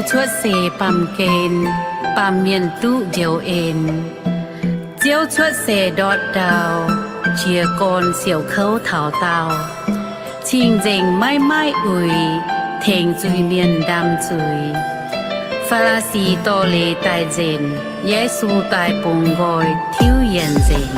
cuotv seix baamh gen, baamh mienh duqv njoux en. Ziouv cuotv seix ndortv ndau, jiez gorn siouc kouv taux daauh. Cing-nzengc maiv maaih uix, tengx zuiz-mienh ndaam zuiz. Faa^laa^si dorh leiz daaih nzenc, Yesu daaih bungx nqoi tiuv yienc nzengc.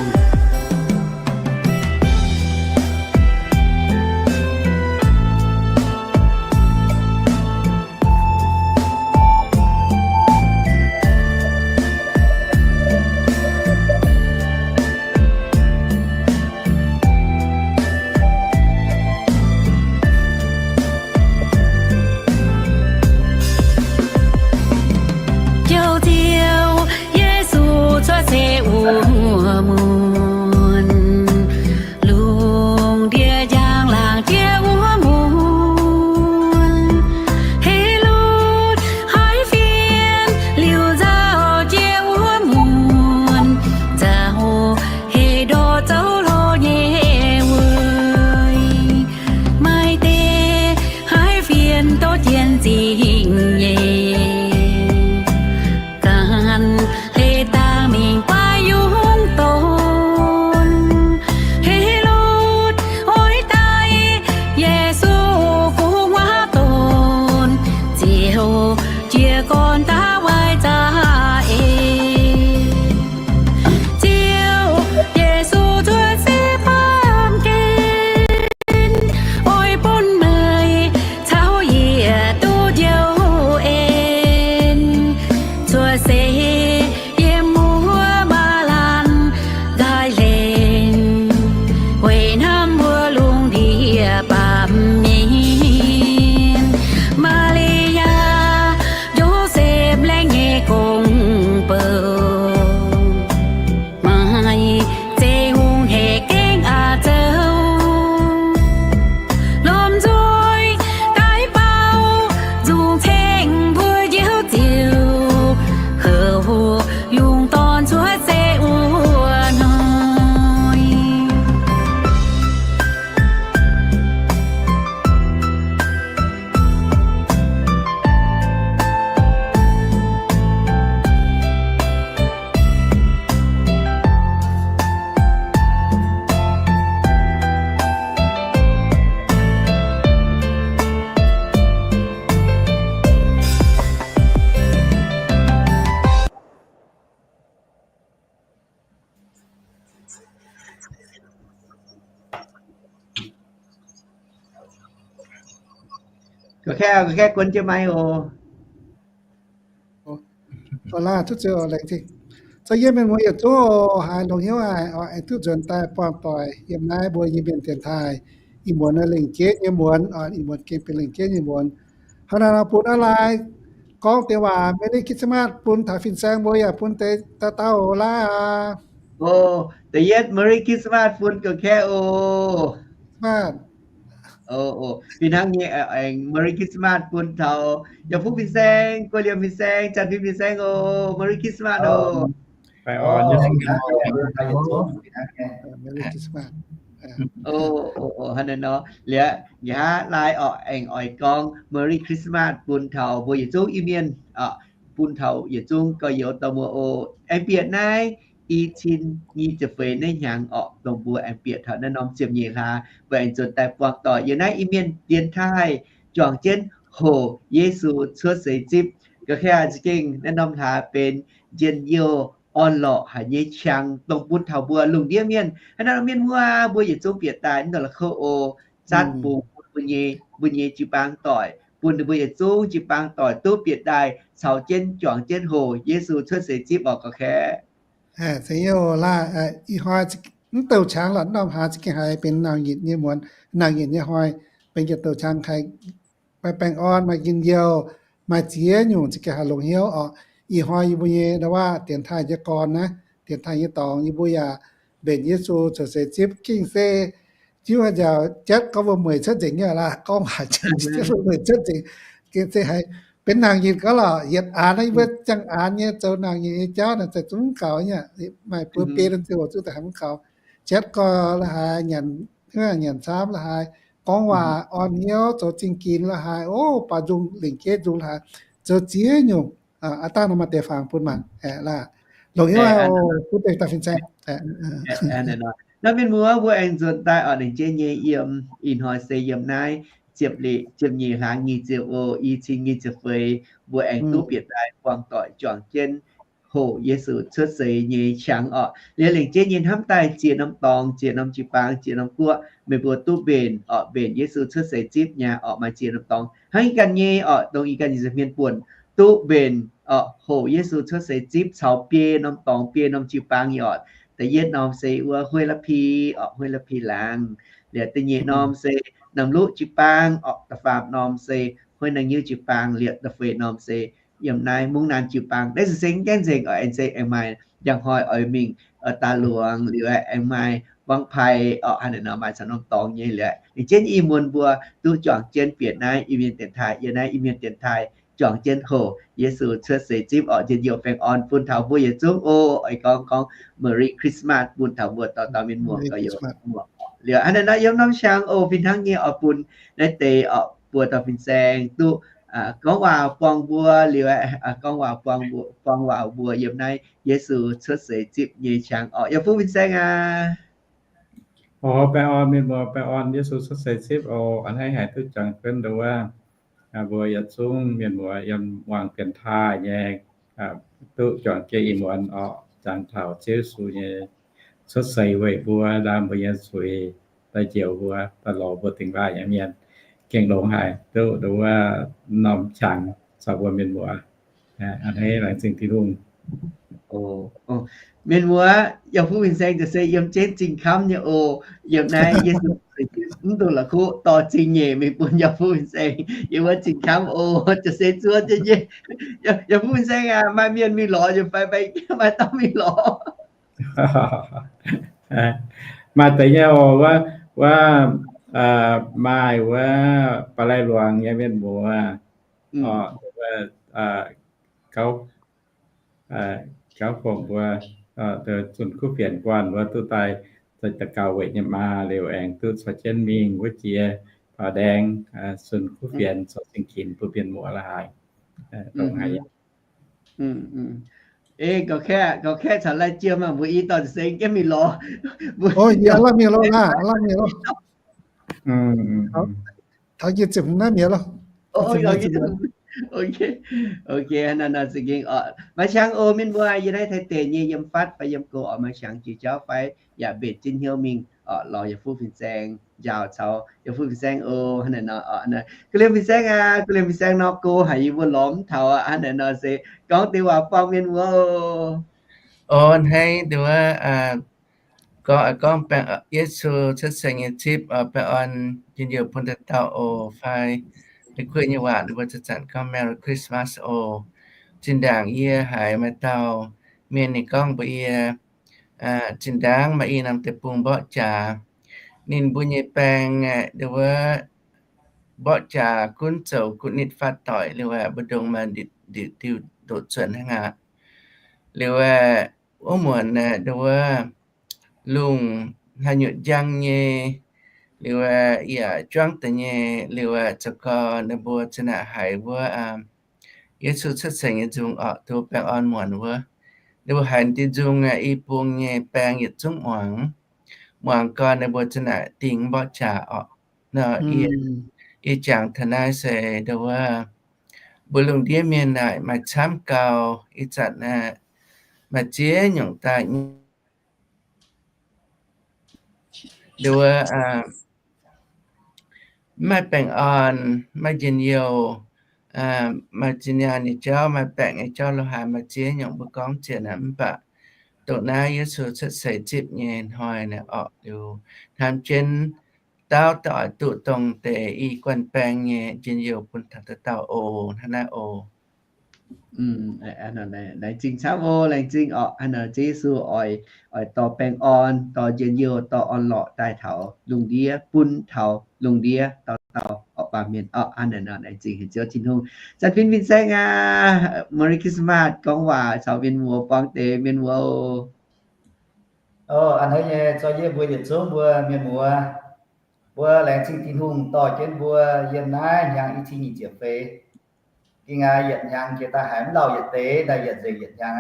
Jouv Ziouv Yesu cuotv seix wuov muonz, lungh ndiev njang-laangc jiex wuov muonz, Helotv haiz fienx liuz nzauh jiex wuov muonz, nzauh heh ndortv zouv hlo nyei weic. Maaih deix haiz fienx duqv jien-zingh nyei, ganh hleix dangh mingh guai yungz donx. Helotv oix daaih Yesu gu'nguaaz donx, Ziouv jiez gorn daaih waaic za'eix. Ziouv Yesu cuotv seix baamh gen, oix bun meih caux yie duqv njoux en. Cuotv seix yiem wuov maaz-laanh nqaai lengh, weic hnamv mbuo lungh ndiev baamh mienh. Maa^li^yaa, Yosepv, laengz nyei gong-bou, maaih zeiv hungh hec gengh aqc zoux, lomh nzoih daaih bau, nzungh ceng mbuo Njoux Ziouv, houc yungz dorn cuotv seix wuov hnoi. Ga'kaav, ga'kaav gunv jienv maiv oc. Oc, laaih, duqv zuqc lengc zingh. Zoux yie mienh muoz yietc zungv oc, haiz longx hnyouv haic oc, aengx duqv nzuonx daaih buangh doic yiem naaiv mbuo Iu-Mienh dienx taaih. Ih muonz lengc jeiv nyei muonz oc, ih muonz gengh benx lengc jeiv nyei muonz. Hnangv naaiv nor bun aav lai gorngv deix waac Merry Christmas bun taux fin-saeng mbuo yaac bun deix dauh dauh oc, laaih aac. Oc, da'yietv Merry Christmas bun ga'kaav oc. Fih hnangv nyei aengx Merry Christmas bun taux yaac fuqv fin-saeng, guei liemh fin-saeng, zanc fin fin-saeng oc. Merry Christmas oc. Merry Christmas. Hnangv naaiv nor, liuz nqa'haav laai oc, aengx oix gorngv Merry Christmas bun taux mbuo yietc zungv Iu-Mienh, bun taux yietc zungv gorx-youz dorh muoz oc. Aengx bieqc naaiv i cin nyic ziepc feix naaiv hnyangx orqc, dongh mbuo aengx bieqc taux naaiv norm ziepc nyeic hlaax, mbuo aengx nzuonx daaih buangh doic yiem naaiv Iu-Mienh dienx taaih juangc jienv hoc Yesu cuotv seix zipv. Ga'kaav za'gengh naaiv norm hlaax benx njien-youh orn-lorqc haic nyei qangx dongh bun taux mbuo lungh ndiev mienh. Hnangv naaiv nor mienh muoz mbuo yietc zungv bieqc daaih mv ndortv la'kuv oc, zatv bungx bun mbuo nyei, mbuo nyei jiu-baang doic, bun ninh mbuo yietc zungv jiu-baang doic duqv bieqc daaih caux jienv juangc jienv hoc Yesu cuotv seix zipv orqc, ga'kaav. Ih hnoi mv douh qangx lorqc, norm hlaax za'gengh haiz benx naang-nyic nyei muonz, naang-nyic nyei hnoi, benx yietc douh qangx haiz maaih baengh orn, maaih njien-youh, maaih ziex nyungc za'gengh haiz longx hnyouv orqc. Ih hnoi yie mbuo nyei ndau-waav dienx taaih nyei gorn naaiv, dienx taaih nyei dorngx, yie mbuo yaac mbenc Yesu cuotv seix zipv gengh se jiuv haaix nziaauc jatv gorngv mbuo mueic cuotv nzengc nyei laaih, gorngv waac jatv mbuo mueic cuotv nzengc. Gengh se haiz benx naang-nyic gorngv lorqc, yietc aanx naaiv yie mbuo ziangh aanx nyei zoux naang-nyic nyei jauv naaic za'gengh zungv gaux nyei, maaih buo biei zungv daaih haiz mv gaux. Jatv gorngv la'haaix, nyanc camv la'haaix, gorngv waac orn hnyouv, zoux zingh ginx la'haaix, o, baaux nzung lengc jeiv nzung la'haaix, zoux ziex nyungc, aa, dangh nor maaih deix fangx bun maanc, aa, longc hnyouv aqv, bun deix dauh fin-saeng. Naaiv mienh muoz mbuo aengx nzuonx daaih oc, lengc jeiv nyei yiem ih hnoi se yiem naaiv ziepc nyeic hlaang nyic ziepc oc, i cin nyic ziepc feix, mbuo aengx duqv bieqc daaih buangh doic juangc jienv hoqc Yesu cuotv seix nyei qangx oc. Liuz lengc jeiv nyei hnamv daaih ziex norm dorngx, ziex norm jiu-baang, ziex norm guoqv, meih mbuo duqv mbenc oc, mbenc Yesu cuotv seix zipv nyei oc, maaih ziex norm dorngx. Hnangv ih ganh nyei oc, dongh ih ganh nyei nza'hmien mienh buonc duqv mbenc oc, hoqc Yesu cuotv seix zipv caux biei norm dorngx, biei norm jiu-baang nyei oc. Da'yietv norm se wuov Huei Lapii oc, Huei Lapii laangz. Liuz da'nyeic norm se Namc Luqv jiu-baang oc, da'faam norm se Huei Nangh Nyiuv jiu-baang, liuz da'feix norm se yiem naaiv Mungv Naanh jiu-baang. Naaiv se mv gaengh nzengc oc, aengx se aengx maaih njang hnoi oix mingh daaih luangx, liuz aengx maaih Wangpai oc, hnangv naaiv nor maaih caux norm dorngx nyei. Liuz lengc jeiv nyei ih muonz mbuo duqv juangc jienv bieqc naaiv Iu-Mienh dienx taaih, yiem naaiv Iu-Mienh dienx taaih juangc jienv hoqc Yesu cuotv seix zipv oc. Njien-youh baengh orn bun taux mbuo yietc zungv oc. Oix gorngv gorngv Merry Christmas bun taux mbuo dauh dauh mienh muoz gauh youz. Liuz hnangv naaiv nor yiem norm qangx oc, fih hnangv nyei oix bun naaiv deix oc, buo dauh fin-saeng duqv gorngv waac buangh mbuo, liuz gorngv waac buangh mbuo, buangh waac mbuo yiem naaiv Yesu cuotv seix zipv nyei qangx oc. Yaac bun fin-saeng aac. Oc, baengh orn mienh muoz, baengh orn Yesu cuotv seix zipv oc. A'hneiv haiz duqv juangc jienv nduov mbuo yietc zungv mienh muoz yiem muangx dienx taaih nyei, duqv juangc jienv ih muonz oc, jangx taux Ziouv Yesu nyei cuotv seix weic mbuo, ndaam mbuo nyei zuiz, daaih njoux mbuo, daaih lorz mbuo dingc laaih nyei mienh. Gengh longx haic duqv nduov norm qangx caux mbuo mienh muoz. A'hneiv laengz zingh Tin-Hungh. Mienh muoz, yaac bun fin-saeng ziouc se yiem jienv zingh kamv nyei oc. Yiem naaiv Yesu mv dungx la'kuqv dorh zingh nyeic mingh bun yaac bun fin-saeng yiem wuov zingh kamv oc. Ziouc se zuov jienv nyei. Yaac bun fin-saeng aac, maaih mienh mingh lorz yaac fai, maaih dauh mingh lorz. Maaih deix nyei oc, wuov, wuov, maaih wuov Ba'lai Luangx nyei mienh muoz, gauv fongc mbuo, zunh kuv fienx guanh wuov duqv daaih zoux daux gaux weic nyei maa, liuz aengx duqv caux jienv mingh wuov jiex Baux Ndaeng, zunh kuv fienx zoux zingh ginx bun mienh muoz la'haaix. Dongh haaix Ei, gauh kaeqv, gauh kaeqv caux laih jiem maah, mbuo i dorh seng jienv mingh lorz. Mbuo lamh mingh lorz, lamh mingh lorz. Taux nyic ziepc hmz naaiv mi'aqv lorh. Ok, naaiv nor za'gengh oc, maiv qangx oc, mienh muoz yiem naaiv Taiv deic nyei yiem fatv fai yiem go oc, maiv qangx jiex jauv fai yaac mbenc jienv hnyouv mingh oc, lorz yaac fuqv fin-saeng njaaux caux yaac fuqv fin-saeng oc. Hnangv naaiv nor oc, guv liemh fin-saeng aac, guv liemh fin-saeng nor go haic, yie mbuo lorz mv taux aqv. Hnangv naaiv nor se gorngv deix waac buangh mienh muoz oc. Hneiv deix wuov gorngv, gorngv baengh Yesu cuotv seix nyei zipv, baengh orn njien-youh bun dauh dauh oc. Fai kuv nyei waac mbuo zanc-zanc gorngv Merry Christmas oc. Zinh ndaangc yie haiz maaih dauh mienh ninh gorngv mbuox yie, zinh ndaangc maaih i norm deic-bung mborqv jaax, ninh mbuo nyei baeng deix wuov mborqv jaax gunv zoux gu'nitv fatv doic liuz aeqv, mbu'ndongx maaih ndiqc diuh ndoqc zuonc hnangv aqv. Liuz aeqv, wuov muonz aeqv, deix wuov lungh haaix nyungc njang nyei, liuz aeqv, yaac juangv deix nyei, liuz aeqv, zoux gau ninh mbuo za'naaic haiz wuov Yesu cuotv seix nyei nzung orqc, duqv baengh orn muonc wuov. Ninh mbuo haiz diuh nzung aeqv, i bung nyei baeng yietc zungv muangx. Muangx gau ninh mbuo za'naaic dingh mborqv jaax orqc. Nor, yie jangx taux naaiv se deix wuov mbuo lungh ndiev mienh naaic maaih camv gau. Ih zanc aeqv, maaih ziex nyungc daaih deix wuov mv maaih baengh orn, mv maaih njien-youh, maaih zinh nyaanh nyei jauv, maaih baengc nyei jauv, lo haaix maaih ziex nyungc mbuo gorngv zienc aqv. Mv baac dongh naaiv Yesu cuotv seix zipv nyei hnoi naaic orqc, liuz hnamv jienv daauv daaih oix duqv dongh deix i guanh baeng nyei njien-youh bun taux dauh dauh oc. Hnangv naaiv oc. Laengz zingh camv oc, laengz zingh orqc. Hnangv naaiv Ziouv Yesu oix, oix dorh baengh orn, dorh njien-youh, dorh orn-lorqc daaih taux lungh ndiev, bun taux lungh ndiev dauh dauh orqc, baamh mienh orqc. Hnangv naaiv nor laengz zingh haic Ziouv Tin-Hungh. Zanc fin fin-saeng aac, Merry Christmas, gorngv waac caux mienh muoz, buangh deix mienh muoz oc. A'hneiv nyei zoi yie mbuo yietc zungv mbuo mienh muoz, mbuo laengz zingh Tin-Hungh dorh jienv mbuo yiem naaiv hnyangx i cin nyic ziepc feix Ging aqv, yietc hnyangx jiex daaih haiz mv lauh yietc deix, daaih yietc nzengc yietc hnyangx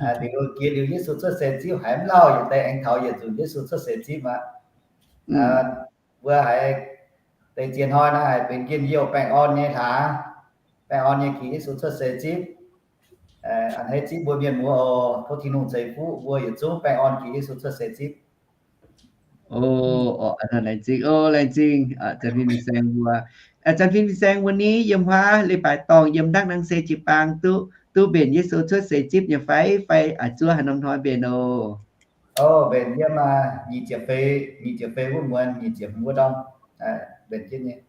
aqv. Liuz jiex liuz Yesu cuotv seix zipv haiz mv lauh yietc deix, aengx taux yietc nzunc Yesu cuotv seix zipv aqv. Mbuo haiz deix ziex hnoi naaiv haiz benx njien-youh baengh orn nyei hlaax, baengh orn nyei jiex Yesu cuotv seix zipv. A'hneiv zipv mbuo mienh muoz oc, tov Tin-Hungh ceix fuqv mbuo yietc zungv baengh orn jiex Yesu cuotv seix zipv. O, laengz zingh, o, laengz zingh, Janx-Fin Fin-Saeng mbuo. Janx-Fin Fin-Saeng mbuo ni yiem huaav leiz-baaix dorngh yiem ndakv nangv se jiu-baang duqv, duqv mbenc Yesu cuotv seix zipv nyei fai, fai zuov haaix norm hnoi mbenc oc? O, mbenc yiem nyic ziepc feix, nyic ziepc feix wuov muonz, nyic ziepc hmz wuov ndorm, mbenc jienv nyei.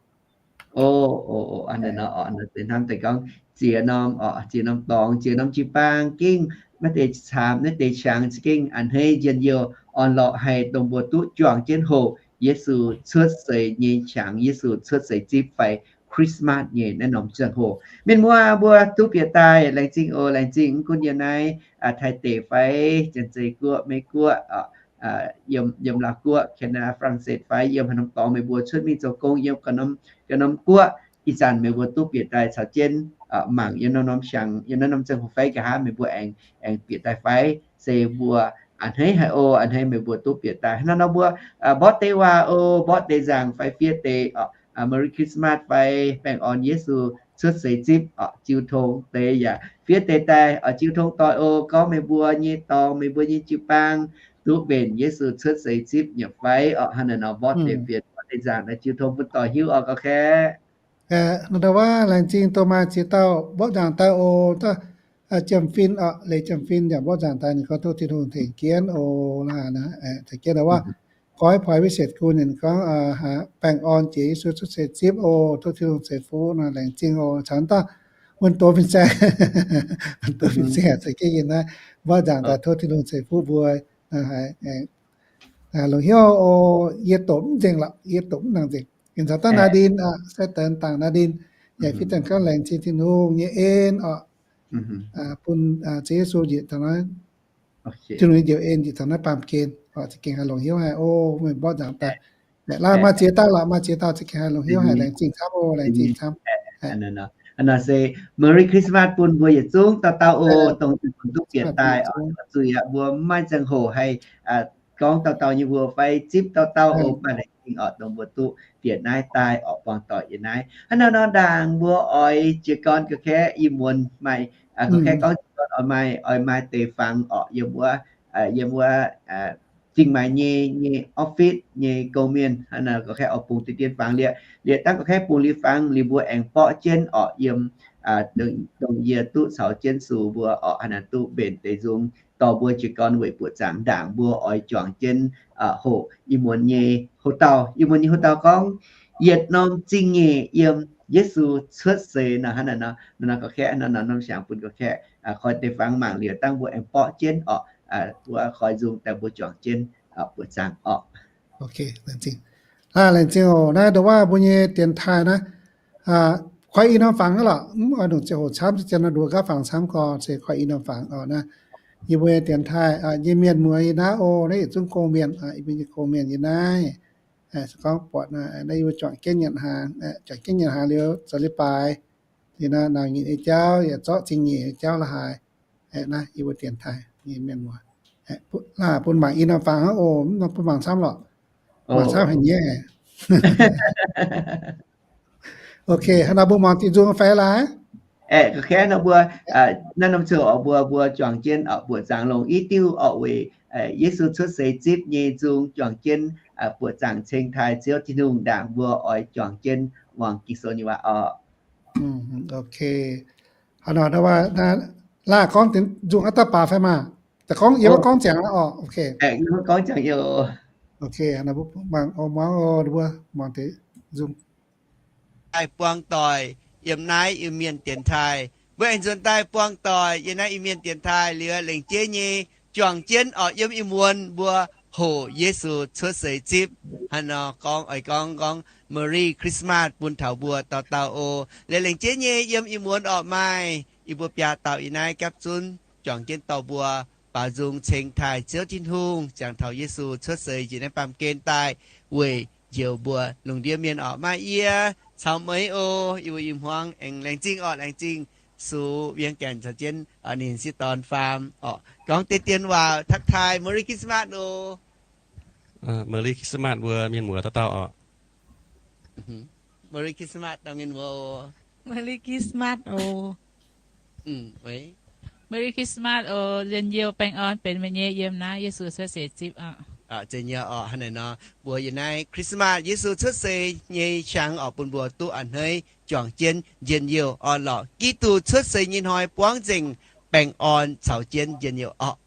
O, o, o, hnangv deix hnamv deix gorngv ziex norm, ziex norm dorngx, ziex norm jiu-baang gengh maiv deix caamx, maiv deix qangx, za'gengh a'hneiv njien-youh orn-lorqc haih dongh mbuo duqv juangc jienv hoqc Yesu cuotv seix nyei qangx, Yesu cuotv seix zipv fai Christmas nyei naaiv norm ziangh hoc. Mienh muoz mbuo duqv bieqc daaih, laengz zingh oc, laengz zingh mv gunv yiem naaiv Taiv deic fai Janx-Zei Guoqv, Meiv Guoqv, yiem Laauv Guoqv, Canada, France fai yiem haaix norm dorngx meih mbuo cuotv mingh zoux gong yiem ga'norm guoqv, ih zanc meih mbuo duqv bieqc daaih caux jienv mangc yiem norm-norm siangx, yiem naaiv norm ziangh hoc fai nqa'haav meih mbuo aengx, aengx bieqc daaih fai se mbuo a'hneiv haic oc. A'hneiv meih mbuo duqv bieqc daaih hnangv nor mbuo mborqv deix waac oc, mborqv deix nzaangc fai fiev deix Merry Christmas fai baengh orn Yesu cuotv seix zipv oc, jiu tong deix yaac fiev deix daaih oc, jiu tong doic oc, gorngv meih mbuo nyei dorngx, meih mbuo nyei jiu-baang duqv mbenc Yesu cuotv seix zipv nyei fai oc. Hnangv naaiv nor mborqv deix fienx, mborqv deix nzaangc naaiv jiu tong bun doic hiuv oc, ga'kaeqv. Nor ndau waac laengz zingh dongh maaih ziex dauh mborqv nzaangc daaih oc. Janx-Fin oc, leiz Janx-Fin yaac mborqv nzaangc daaih, ninh gorngv tov Tin-Hungh tengx jienv oc. Naaiv tengx jienv ndau waac goiv poix visit gun ninh gorngv baengh orn jiex Yesu cuotv seix zipv oc, tov Tin-Hungh ceix fuqv nor, laengz zingh oc. Caux dauh wuonh doz fin-saeng, wuonh doz fin-saeng caux jienv yiem naaiv mborqv nzaangc daaih tov Tin-Hungh ceix fuqv mbuo. Longc hnyouv oc, yie doqc mv nzengc lorqc, yie doqc mv nangc nzengc. Ih zanc dangh Naa Ndin, sai deix dangc Naa Ndin, yaac fiev deix gorngv laengz zingh Tin-Hungh nyei en oc, bun Ziouv Yesu njiec taux naaiv, Tin-Hungh nyei njoux en njiec taux naaiv baamh gen oc, za'gengh haih longc hnyouv haic oc. Meih mborqv nzaangc daaih, laaih maaih ziex dauh lorqc, maaih ziex dauh za'gengh haih longc hnyouv haic, laengz zingh camv oc, laengz zingh camv. Hnangv naaic se Merry Christmas bun mbuo yietc zungv dauh dauh oc, dongh duqv bieqc daaih oc. Zuqc yaac mbuo mv maaih ziangh hoc haih gorngv dauh dauh nyei mbuox fai zipv dauh dauh oc, mv baac laengz zingh oc, dongh mbuo duqv bieqc naaiv daaih oc, buangh doic yiem naaiv. Hnangv naaiv nor ndaangc mbuo oix jiez gorn ga'kaeqv ih muonz maaih, ga'kaeqv gorngv jiez gorn oix maaih, oix maaih deix fangx oc, yiem wuov, yiem wuov Zingh Maix nyei, nyei office nyei gong-mienh. Hnangv naaiv ga'kaeqv oix bungx deix dien fangx liuz, liuz dangv ga'kaeqv bungx liuz fangx liuz mbuo aengx borqv jienv oc, yiem dongh yie duqv caux jienv sux mbuo oc, hnangv naaiv duqv mbenc deix nzung dorh mbuo jiez gorn weic buoqc zaangc ndaangc mbuo oix juangc jienv hoqc ih muonz nyei hoc-dauh. Ih muonz nyei hoc-dauh gorngv yietc norm zingh nyeic yiem Yesu cuotv seix nor. Hnangv naaiv nor, nor ga'kaeqv nor, norm siangx bun ga'kaeqv koi deix fangx mangc liuz dangv mbuo aengx borqv jienv oc, wuov koi nzung daaih mbuo juangc jienv buoqc zaangc oc. Laengz zingh oc. Naaiv ndongc waac mbuo nyei dienx taaih naaiv, koi i norm fangx hnangv lorqc, mv oix ndongc ziangh hoc camv, ziangh nor nduov gaav fangx camv gorx, se koi i norm fangx oc. Naaiv yie mbuo nyei dienx taaih nyei mienh muoz yie naaiv oc, naaiv yietc zungv gong-mienh, yie mbuo nyei gong-mienh yie naaiv. Se gorngv buatc naaiv yie mbuo juangc jienv nyanc hnaangx, juangc jienv nyanc hnaangx liuz zoux leiz-baaix, liuz naaiv naaic nyeic nyei jauv yaac zorqv zingh nyeic nyei jauv la'haaix. Naaiv yie mbuo dienx taaih nyei mienh muoz, bun mangc i norm fangx hnangv oc, mv bun mangc camv lorqc. Mangc camv haic nyei. Ok, hnangv naaiv mbuo muangx diuh nzung fai laaix? Aeqv, ga'kaeqv nor mbuo naaiv norm ziouc oc, mbuo, mbuo juangc jienv oc buoqc zaangc longc i diuh oc weic Yesu cuotv seix zipv nyei nzung juangc jienv buoqc zaangc ceng taaih Ziouv Tin-Hungh ndaangc mbuo oix juangc jienv muangx Ging-Sou nyei waac oc. Ok. Hnangv naaiv, laaic gorngv nzung aqv daaih baac fai maah? Daaih gorngv yiem wuov gorngv ziangx oc. Ok. Gorngv ziangx yiem. Ok, mbuo muangx deix nzung. Daaih buangh doic yiem naaiv Iu-Mienh dienx taaih. Mbuo aengx nzuonx daaih buangh doic yiem naaiv Iu-Mienh dienx taaih liuz, lengc jeiv nyei juangc jienv oc, yiem ih muonz mbuo hoqc Yesu cuotv seix zipv. Hnangv nor gorngv, oix gorngv, gorngv Merry Christmas bun taux mbuo dauh dauh oc. Liuz lengc jeiv nyei yiem ih muonz oc, maaih yie mbuo biaa dauh yiem naaiv gapv zunv juangc jienv dorh mbuo baaux nzung ceng taaih Ziouv Tin-Hungh, ziangh taux Yesu cuotv seix njiec naaiv baamh gen daaih weic njoux mbuo lungh ndiev mienh oc. Maaih yie, caux meih oc. Yie mbuo i hmuangv aengx laengz zingh orqc, laengz zingh sux Wiev Gaengh caux jienv ninh sieqv dorn faam orqc. Gorngv deix dien waac ทักทาย Merry Christmas oc. Merry Christmas mbuo mienh muoz dauh dauh orqc. Merry Christmas dauh mienh muoz oc. Merry Christmas oc. Merry Christmas oc. Njien-youh baengh orn benx meih nyei yiem naaiv Yesu cuotv seix zipv orqc. Hnangv naaiv nor, mbuo yiem naaiv Christmas Yesu cuotv seix nyei qangx orqc, bun mbuo duqv a'hneiv juangc jienv njien-youh orn-lorqc. Giduc cuotv seix nyei hnoi buangv nzengc baengh orn caux jienv njien-youh orqc.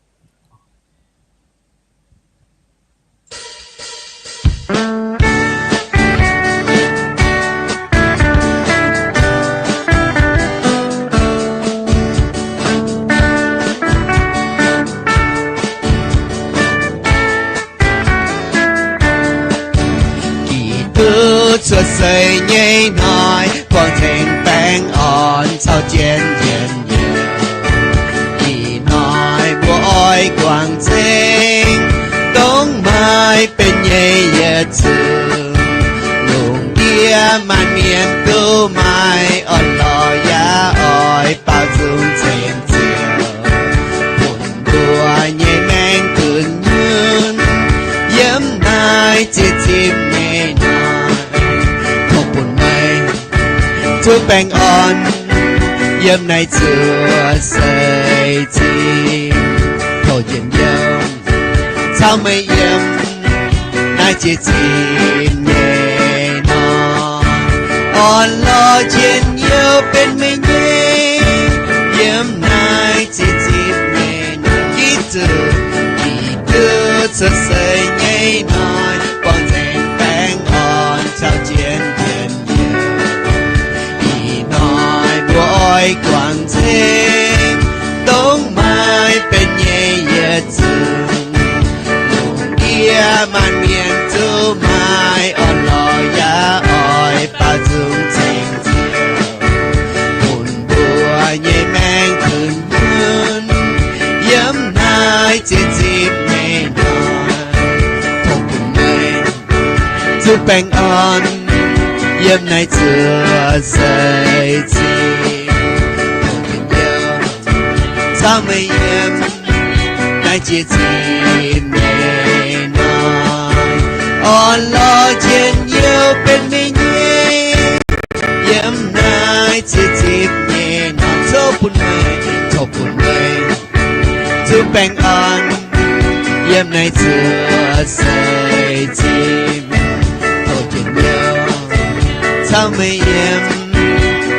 Giduc cuotv seix nyei hnoi buangv nzengc baengh orn caux jienv njien-youh. Ih hnoi mbuo oix guangc nzengc, dongh maaih benx nyei yietc zungv. Lungh ndiev maanc mienh duqv maaih orn-lorqc, yaac oix baaux nzung ceng ziouc bun mbuo nyei maengc duqv nyunc yiem naaiv ziex zipv nyei hnoi. Tov bun meih zuqc baengh orn yiem naaiv cuotv seix zipv. Tov njien-youh caux meih yiem naaiv ziex zipv nyei hnoi. Orn-lorqc njien-youh benx meih nyei yiem naaiv ziex zipv nyei hnoi. Giduc, Giduc cuotv seix nyei hnoi buangv nzengc baengh orn caux jienv njien-youh. Ih hnoi mbuo oix guangc nzengc, dongh maaih benx nyei yietc zungv. Lungh ndiev maanc mienh zuqc maaih orn-lorqc, yaac oix baaux nzung ceng ziouc bun mbuo nyei maengc duqv nyunc yiem naaiv ziex zipv nyei hnoi. Tov bun meih zuqc baengh orn yiem naaiv cuotv seix zipv. Tov njien-youh caux meih yiem naaiv ziex zipv nyei hnoi. Orn-lorqc njien-youh benx meih nyei yiem naaiv ziex zipv nyei hnoi. Tov bun meih, tov bun meih zuqc baengh orn yiem naaiv cuotv seix zipv. Tov njien-youh caux meih yiem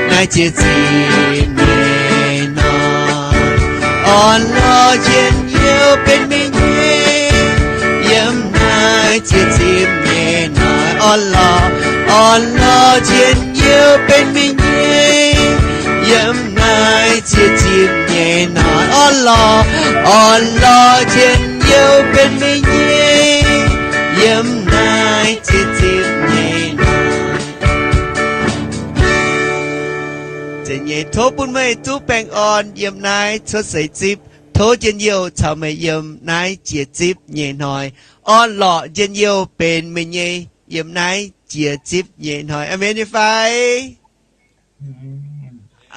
naaiv ziex zipv nyei hnoi. Orn-lorqc njien-youh benx meih nyei yiem naaiv ziex zipv nyei hnoi. Orn-lorqc, orn-lorqc njien-youh benx meih nyei yiem naaiv ziex zipv nyei hnoi. Orn-lorqc, orn-lorqc njien-youh benx meih nyei yiem naaiv ziex zipv nyei hnoi. Zeiz nyei, tov bun meih duqv baengh orn yiem naaiv cuotv seix zipv. Tov njien-youh caux meih yiem naaiv ziex zipv nyei hnoi. Orn-lorqc njien-youh benx meih nyei yiem naaiv ziex zipv nyei hnoi. Aamen nyei fai?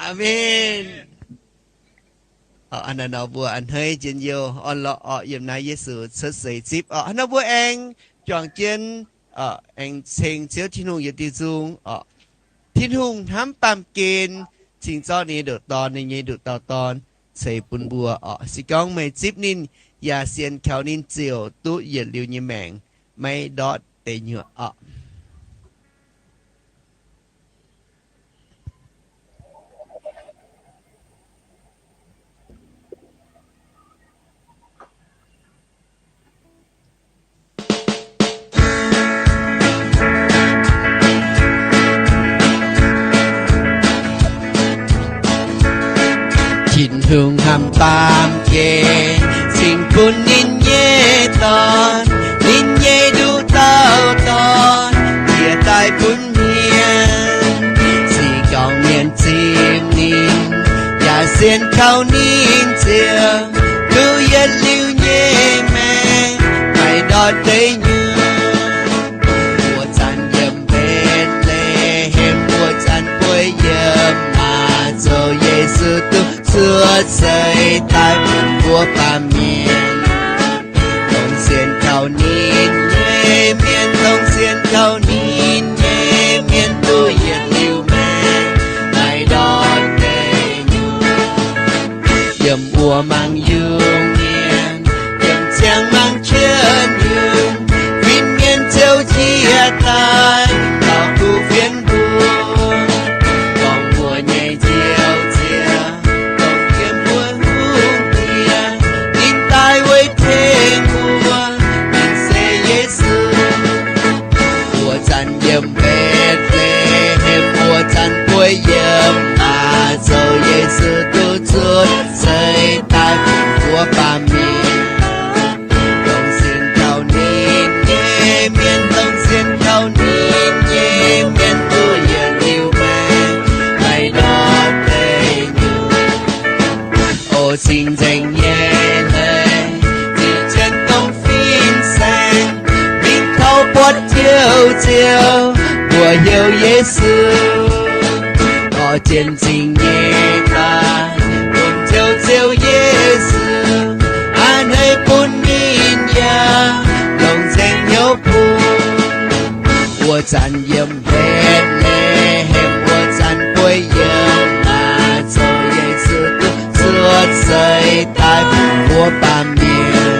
Aamen. Hnangv naaiv nor mbuo a'hneiv njien-youh orn-lorqc orqc yiem naaiv Yesu cuotv seix zipv orqc. Hnangv nor mbuo aengx juangc jienv aengx ceng Ziouv Tin-Hungh yietc diuh nzung orqc. Tin-Hungh hnamv baamh gen cingx zorqv ninh nyei ndoqc Dorn, ninh nyei nduqc dauh Dorn, ceix bun mbuo orqc. Se gorngv meih zipv ninh yaac sienx kaux ninh ziouc duqv yietc liuz nyei maengc, maiv ndortv deic nyuoqc orqc. Tin-Hungh hnamv baamh gen cingx bun ninh nyei Dorn, ninh nyei nduqc dauh Dorn, jiex daaih bun mienh. Se gorngv mienh zipv ninh yaac sienx kaux ninh ziouc duqv yietc liuz nyei maengc, maiv ndortv deic nyuoqc. Mbuo zanc yiem Mbetc^le^hem cuotv seix daaih bun mbuo baamh mienh. Dongh sienx kaux ninh nyei mienh, dongh sienx kaux ninh nyei mienh duqv yietc liuz maengc, maiv ndortv deic nyuoqc. Yiem wuov mangc yungh mienh, yiem ziangh mangc qiemx yungh, fin-mienh ziouc njiec daaih taux kuv fienx mbuo. Dongh mbuo nyei nziouv ziex, dongh yiem mbuo hungh diex, ninh daaih weic tengx mbuo, ninh se Yesu. Wuov zanc yiem Mbetc^le^hem, wuov zanc bueix yiem maaz-zoux, Yesu duqv cuotv seix daaih bun mbuo baamh mienh. Dongh sienx kaux ninh nyei mienh, dongh sienx kaux ninh nyei mienh duqv yietc liuz maengc, maiv ndortv deic nyuoqc. O cing-nzengc nyei leiz, ziux jienv dongh fin-saeng, mingh taux buatc Ziouv Ziouv, mbuo heuc Yesu. Orv jienv zingh nyei daaih bun Ziouv Ziouv Yesu, a'hneiv bun ninh yaac longc nzengc hnyouv bun. Wuov zanc yiem Mbetc^le^hem, wuov zanc bueix yiem maaz-zoux, Yesu duqv cuotv seix daaih bun mbuo baamh mienh.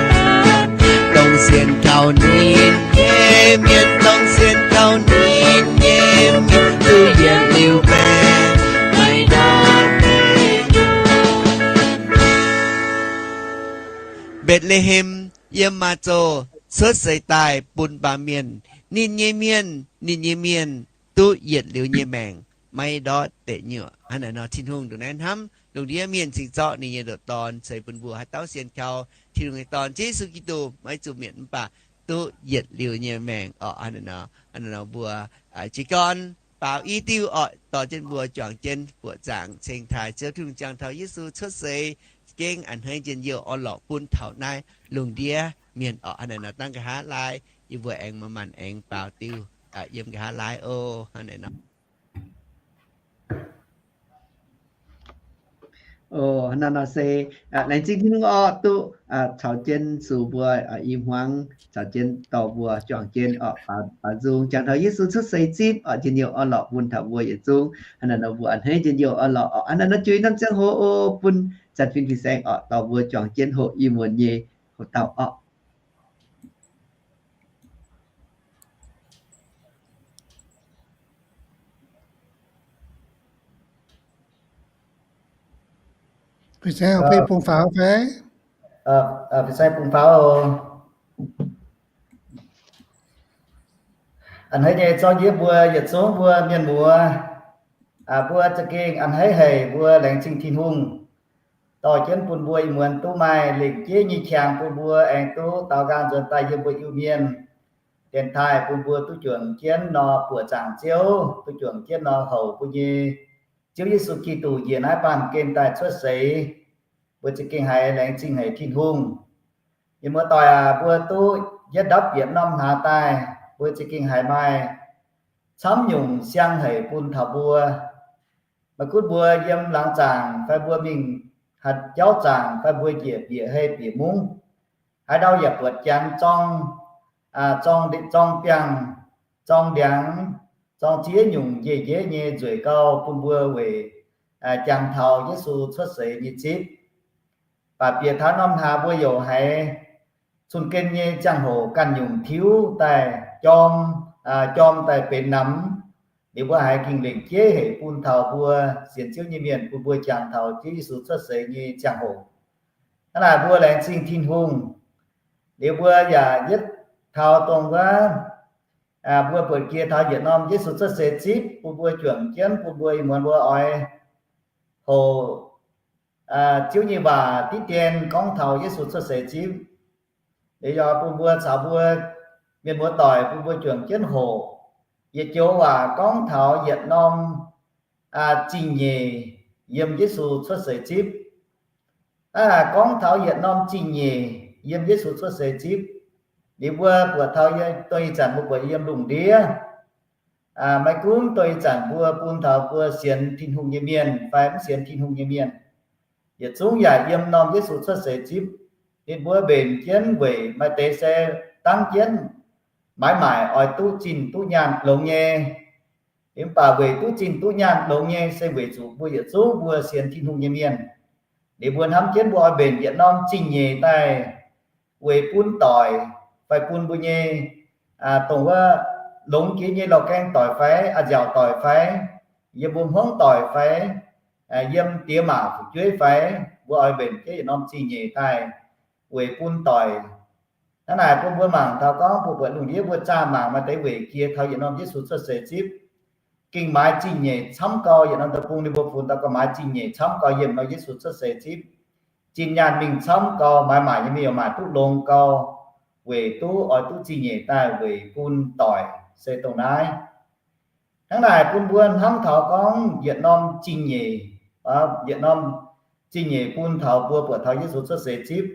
Dongh sienx kaux ninh nyei mienh, dongh sienx kaux ninh nyei mienh duqv yietc liuz maengc, maiv ndortv deic nyuoqc. Mbetc^le^hem, yiem maaz-zoux cuotv seix daaih bun baamh mienh. Ninh nyei mienh, ninh nyei mienh duqv yietc liuz nyei maengc, maiv ndortv deic nyuoqc. Hnangv naaiv nor Tin-Hungh ndongc naaiv hnamv lungh ndiev mienh cingx zorqv ninh nyei ndoqc Dorn ceix bun mbuo. Haaix dauh sienx kaux Tin-Hungh nyei Dorn, Yesu Giduc, maiv zuqc mietc mv baac duqv yietc liuz nyei maengc orqc. Hnangv naaiv nor, hnangv naaiv nor mbuo jiez gorn baaux i diuh orqc, dorh jienv mbuo juangc jienv buoqc zaangc ceng taaih Ziouv Tin-Hungh ziangh taux Yesu cuotv seix, gengh a'hneiv njien-youh orn-lorqc bun taux naaiv lungh ndiev mienh orqc. Hnangv naaiv nor dangv nqa'haav laai, yie mbuo aengx manc-manc aengx baaux diuh yiem nqa'haav laai oc. Hnangv naaiv nor. Hnangv naaiv nor se laengz zingh Tin-Hungh orqc, duqv caux jienv zuqc mbuo i hmuangx caux jienv dorh mbuo juangc jienv orqc, baaux nzung jangx taux Yesu cuotv seix zipv orqc, njien-youh orn-lorqc bun taux mbuo yietc zungv. Hnangv naaiv nor mbuo a'hneiv njien-youh orn-lorqc orqc. Hnangv naaiv nor juix norm ziangh hoc bun zanc fin-saeng orqc, dorh mbuo juangc jienv hoqc i muonz nyei hoc dauh orqc. Fin-saeng bungx faaux fai? Fin-saeng bungx faaux. A'hneiv nyei zorqv njiec mbuo yietc zungv mbuo mienh muoz, mbuo za'gengh a'hneiv haic mbuo laengz zingh Tin-Hungh dorh jienv bun mbuo ih muonz duqv maaih lengc jeiv nyei qangx bun mbuo aengx duqv daaux nqaang nzuonx daaih yiem mbuo Iu-Mienh dienx taaih bun mbuo duqv juangc jienv nor buoqc zaangc Ziouv, duqv juangc jienv nor houc mbuo nyei Ziouv Yesu Giduc njiec naaiv baamh gen daaih cuotv seix. Mbuo za'gengh haiz laengz zingh haic Tin-Hungh. Mienh muoz-doic aac, mbuo duqv yietv ndapv bieqc norm hlaax daaih, mbuo za'gengh haiz maaih camv nyungc siang haic bun taux mbuo. Maiv gunv mbuo yiem laangz zaangc fai mbuo mingh haaix jauv zaangc fai mbuo njiec bieqc hei bieqc mungv, haaix ndau yaac buatc janx zorng, zorng, zorng biangh, zorng ndiangx, zorng ziex nyungc njiec njiec nyei nzueic gauh bun mbuo weic jangx taux Yesu cuotv seix nyei zipv. Baac bieqc taux norm hlaax mbuo youc haiz cun-gen nyei ziangh hoc ganh nyungc tiuv daaih jorm, jorm daaih benx namx. Liuz mbuo haiz gengh lengc jeiv hec bun taux mbuo sienx Ziouv nyei mienh bun mbuo jangx taux Ziouv Yesu cuotv seix nyei ziangh hoc. Hnangv naaic mbuo laengz zingh Tin-Hungh. Liuz mbuo yaac yietv taux dongh wuov, mbuo buatc jiex taux yietc norm Yesu cuotv seix zipv bun mbuo juangc jienv bun mbuo ih muonz mbuo oix hoc Ziouv nyei waac diqv dien gorngv taux Yesu cuotv seix zipv. Liuz yaac bun mbuo caux mbuo mienh muoz-doic bun mbuo juangc jienv hoc yietc joux waac gorngv taux yietc norm zingh nyeic yiem Yesu cuotv seix zipv. Aa, gorngv taux yietc norm zingh nyeic yiem Yesu cuotv seix zipv, liuz mbuo buatc taux dongh ih zanc mbuo buatc yiem lungh ndiev, maiv gunv dongh ih zanc mbuo bun taux mbuo sienx Tin-Hungh nyei mienh fai mv sienx Tin-Hungh nyei mienh, Yietc zungv yaac yiem norm Yesu cuotv seix zipv. Ninh mbuo mbenc jienv weic maaih deix se dangv jienv maaiz maaic oix duqv zinh duqv nyaanh longx nyei. Mv baac weic duqv zinh duqv nyaanh longx nyei se weic zuqc mbuo yietc zungv mbuo sienx Tin-Hungh nyei mienh. Ninh mbuo hnamv jienv mbuo oix mbenc yietc norm zingh nyeic daaih weic bun doic, fai bun mbuo nyei, dongh wuov longx jiex nyei lorh gaeng doic fai, a'nziaauc doic fai, yiem mbuo hmuangv doic fai, yiem diex maac fu'jueiv fai, mbuo oix mbenc jienv yietc norm zingh nyeic daaih weic bun doic. Hnangv naaic bun mbuo mangc taux gorngv mbuo buatc lungh ndiev mbuo zaah mangc maaih deix weic jiex taux yietc norm Yesu cuotv seix zipv. Gengh maaiz zingh nyeic camv gau, yietc norm deic-bung ninh mbuo funx daaih gorngv maaiz zingh nyeic camv gau yiem norm Yesu cuotv seix zipv. Zinh nyaanh mingh camv gau, maaiz maaic nyei mienh yaac maaic duqv longx gau, weic duqv oix duqv zingh nyeic daaih weic bun doic se dongh naaiv. Hnangv naaic bun mbuo hnamv taux gorngv yietc norm zingh nyeic, yietc norm zingh nyeic bun taux mbuo buatc taux Yesu cuotv seix zipv.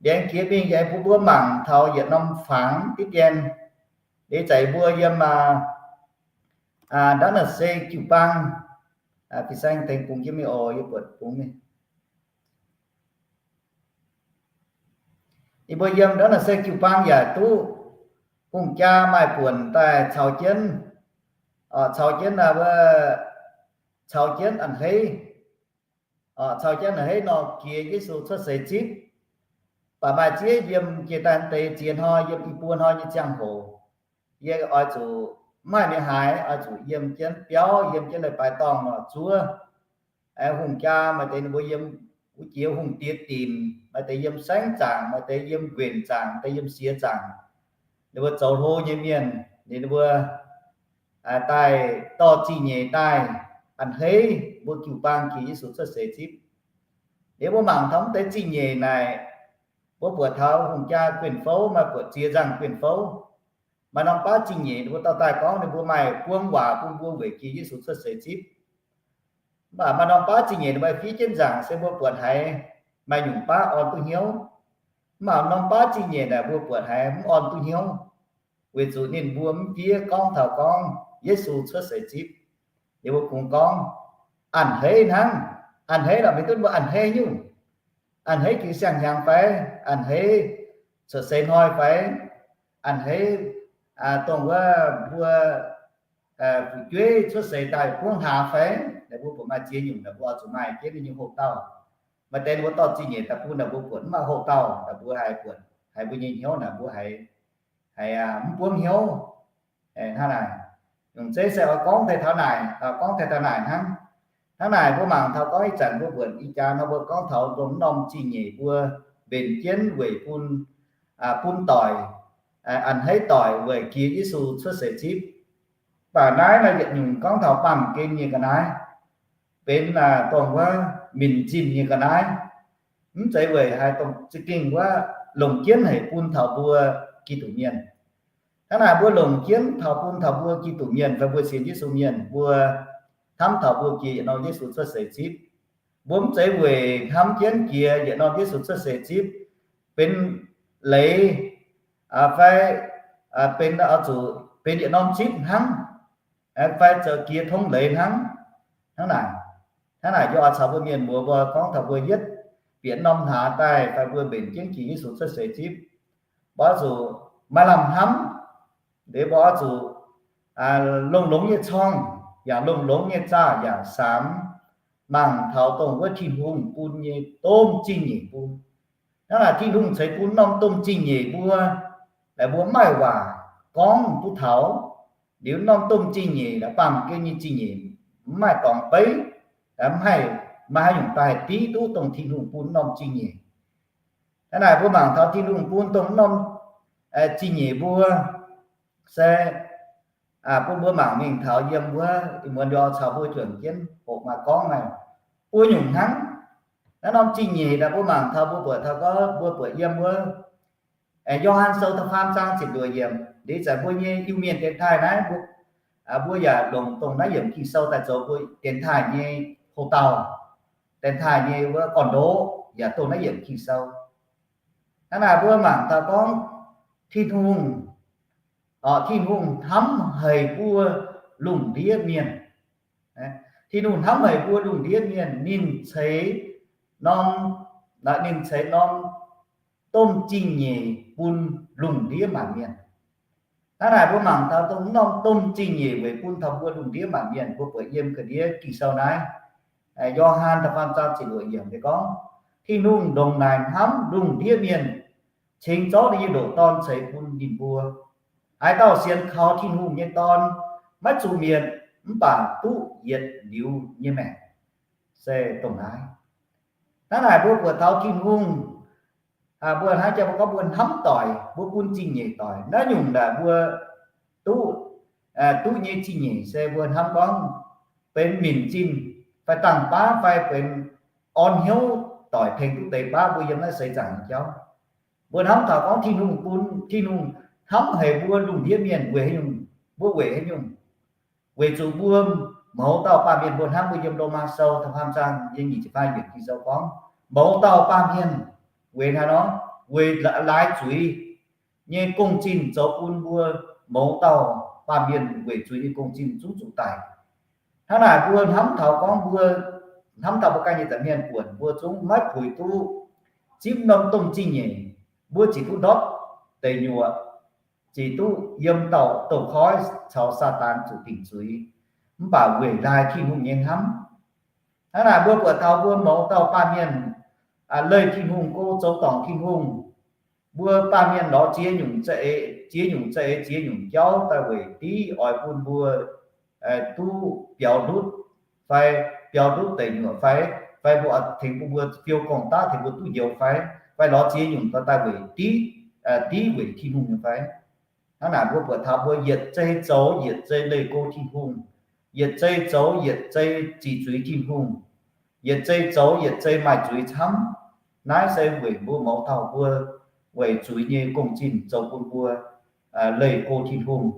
Ndiangx jiex mingh yaac bun mbuo mangc taux yietc norm fangx diqv dien. Liuz zaqc mbuo yiem ndau naaic se jiu-baang, fin-saeng tengx bungx jienv mingh oc, yie buatc bungx mingh. Yie mbuo yiem ndau naaic se jiu-baang yaac duqv hungh jaa maaih buonc daaih caux jienv, caux jienv, caux jienv a'hneiv, caux jienv a'hneiv nor jiex Yesu cuotv seix zipv. Baac maaih ziex yiem jiex daaih deix ziex hnoi, yiem i buo hnoi nyei ziangh hoc, yie oix zuqc mv maaih mingh haaix, oix zuqc yiem jienv biauv, yiem jienv leiz-baaix dorngh nor zuov. Hungh jaa maaih deix ninh mbuo yiem wuov jiex hungh diex dinc, maaih deix yiem saengv zaangc, maaih deix yiem nquenc zaangc, maaih deix yiem siex zaangc. Ninh mbuo zoux hlo nyei mienh, ninh mbuo daaih dorh zingh nyeic daaih a'hneiv mbuo jiu-baang jiex Yesu cuotv seix zipv. Liuz mbuo mangc taux mv deix zingh nyeic naaic, mbuo buatc taux hungh jaa guen fouv, maaih buatc ziex nzangh guen fouv. Maaih norm baav zingh nyeic ninh mbuo dorh daaih gorngv ninh mbuo maaih buang waac bun mbuo weic jiex Yesu cuotv seix zipv. Mv baac maaih norm baav zingh nyeic ninh mbuo fiev jienv nzaangc se mbuo buatc haiz maaih nyungc baav orn duqv hnyouv. Mv baac norm baav zingh nyeic naaic mbuo buatc haiz mv orn duqv hnyouv, weic zuqc ninh mbuo mv fiev gorngv taux gorngv Yesu cuotv seix zipv. Ninh mbuo kungx gorngv a'hneiv hnangv. A'hneiv lorqc, mienh duqv mbuo a'hneiv nyungc. A'hneiv jiex siang-hnyangx fai, a'hneiv cuotv seix hnoi fai, a'hneiv dongh wuov mbuo fu'jueiv cuotv seix daaih buangv hlaax fai, naaic mbuo buatc maaih ziex nyungc naaic mbuo oix zuqc maaih jienv ninh nyei houx-dauh. Maaih deix ninh mbuo dorh zingh nyeic daaih bun naaic mbuo buatc mv maaih houx-dauh, naaic mbuo haih buatc haiz mbuo nyei hnyouv naaic mbuo haiz, haiz mv buangv hnyouv. Hnangv naaic, nyungc zeiv se oix gorngv deix taux naaic, gorngv deix taux naaic hnangv. Hnangv naaic mbuo mangc taux gorngv ih zanc mbuo buatc ih jaax nor mbuo gorngv taux dongh norm zingh nyeic mbuo mbenc jienv weic bun, bun doic, a'hneiv doic weic jiex Yesu cuotv seix zipv. Mv baac naaiv maaih yietc nyungc gorngv taux baamh gen nyei ga'naaiv, benx dongh wuov minc zinh nyei ga'naaiv. Mv zeiz weic haaix, dongh za'gengh wuov longc jienv haic bun taux mbuo Giduc mienh. Hnangv naaic mbuo longc jienv taux bun taux mbuo Giduc mienh fai mbuo sienx Yesu mienh, mbuo hnamv taux mbuo jiex yietc norm Yesu cuotv seix zipv. Mbuo mv zeiz weic hnamv jienv jiex yietc norm Yesu cuotv seix zipv benx leiz, fai benx oix zuqc benx yietc norm zipv hnangv, fai zoux jiex tongv leiz hnangv. Hnangv naaic, hnangv naaic yie oix caux mbuo mienh muoz mbuo gorngv taux mbuo yietv bieqc norm hlaax daaih fai mbuo mbenc jienv jiex Yesu cuotv seix zipv, mbuo oix zuqc maaih lamh hnamv. Liuz mbuo oix zuqc longx-longx nyei corng, yaac longx-longx nyei zaah yaac samx mangc taux dongh wuov Tin-Hungh bun nyei domh zingh nyeic mbuo. Hnangv naaic Tin-Hungh ceix bun norm domh zingh nyeic mbuo, laaix mbuo mv maaih waac gorngv duqv taux. Liuz norm domh zingh nyeic laaix baamh gen nyei zingh nyeic mv maaih dorngx beiv, mv haih, maiv haih nyungc daaih div duqv dongh Tin-Hungh bun norm zingh nyeic. Hnangv naaic mbuo mangc taux Tin-Hungh bun dongh norm zingh nyeic mbuo se bun mbuo mangc mingh taux yiem wuov ih muonz nduov caux mbuo juangc jienv hoqc maaih gorngv maaih buo nyungc hnangv. Naaiv norm zingh nyeic naaic mbuo mangc taux mbuo buatc taux gorngv mbuo buatc yiem wuov Yo^han Sou da'faam zaang ziepc luoqc yiemc, liuz zanc mbuo nyei Iu-Mienh dienx taaih naaiv, mbuo yaac longc dongh naaiv yiemc Ging-Sou daaih zoux mbuo dienx taaih nyei houx-dauh, dienx taaih nyei wuov gorn-ndoqv yaac dongh naaiv yiemc Ging-Sou. Hnangv naaic mbuo mangc taux gorngv Tin-Hungh, Tin-Hungh hnamv haic mbuo lungh ndiev mienh. Tin-Hungh hnamv haic mbuo lungh ndiev mienh, ninh ceix norm, ninh ceix norm domh zingh nyeic bun lungh ndiev maanc mienh. Hnangv naaic mbuo mangc taux dongh norm domh zingh nyeic weic bun taux mbuo lungh ndiev maanc mienh. Mbuo buatc yiem ga'ndiev Ging-Sou naaiv, Yo^han da'faam zaang ziepc luoqc yiemc ninh gorngv, Tin-Hungh ndongc naaic hnamv lungh ndiev mienh, cingx zorqv ninh nyei ndoqc Dorn ceix bun ninh mbuo. Haaix dauh sienx kaux Tin-Hungh nyei Dorn maiv zuqc mietc, mv baac duqv yietc liuz nyei maengc. Se dongh naaiv. Hnangv naaic mbuo buatc taux Tin-Hungh, mbuo hnangv jaa mbuo gorngv mbuo hnamv doic, mbuo bun zingh nyeic doic. Naaiv nyungc naaic mbuo duqv, duqv nyei zingh nyeic se mbuo hnamv gorngv benx minc zinh fai dangh baav fai benx orn hnyouv doic tengx duqv deix baav mbuo yiem naaiv seix zaangc nyei jauv. Mbuo hnamv taux gorngv Tin-Hungh bun, Tin-Hungh hnamv haic mbuo lungh ndiev mienh weic haaix nyungc? Mbuo weic haaix nyungc? Weic zuqc mbuo mouz dauh baamh mienh, mbuo hnamv mbuo yiem Lomaa Sou da'faam zaang yiem nyic ziepc faam yiemc Ging-Sou gorngv, mouz dauh baamh mienh weic naaiv nor, weic laaix zuiz nyei gong-zinh zoux bun mbuo mouz dauh baamh mienh weic zuiz nyei gong-zinh zungv zuqc daic. Hnangv naaic mbuo hnamv taux gorngv mbuo, hnamv taux mbuo ganh nyei nza'hmien buonc, mbuo zungv maiv puix duqv zipv norm domh zingh nyeic. Mbuo ziqc duqv ndortv deic nyuoqc, ziqc duqv yiem dauh douz-koiv caux Saadaan zuqc dingc zuiz, mv baac weic laaix Tin-Hungh nyei hnamv. Hnangv naaic mbuo buatc taux mbuo mouz dauh baamh mienh leih Tin-Hungh go, zoux dorngc Tin-Hungh. Mbuo baamh mienh lorz ziex nyungc za'eix, ziex nyungc za'eix, ziex nyungc jauv daaih weic div oix bun mbuo duqv biaux ndutv, fai biaux ndutv deic nyuoqc fai, fai mbuo tengx bun mbuo fiou gorngv-daqv tengx mbuo duqv njoux fai, fai lorz ziex nyungc daaih weic div, div weic Tin-Hungh nyei fai. Hnangv naaic mbuo buatc taux mbuo yietc zei zoux yietc zei leih go Tin-Hungh, yietc zei zoux yietc zei ziqc zuiz Tin-Hungh, yietc zei zoux yietc zei maaih zuiz camv. Naaiv se weic mbuo mouz dauh mbuo weic zuiz nyei gong-zinh zoux bun mbuo leih go Tin-Hungh.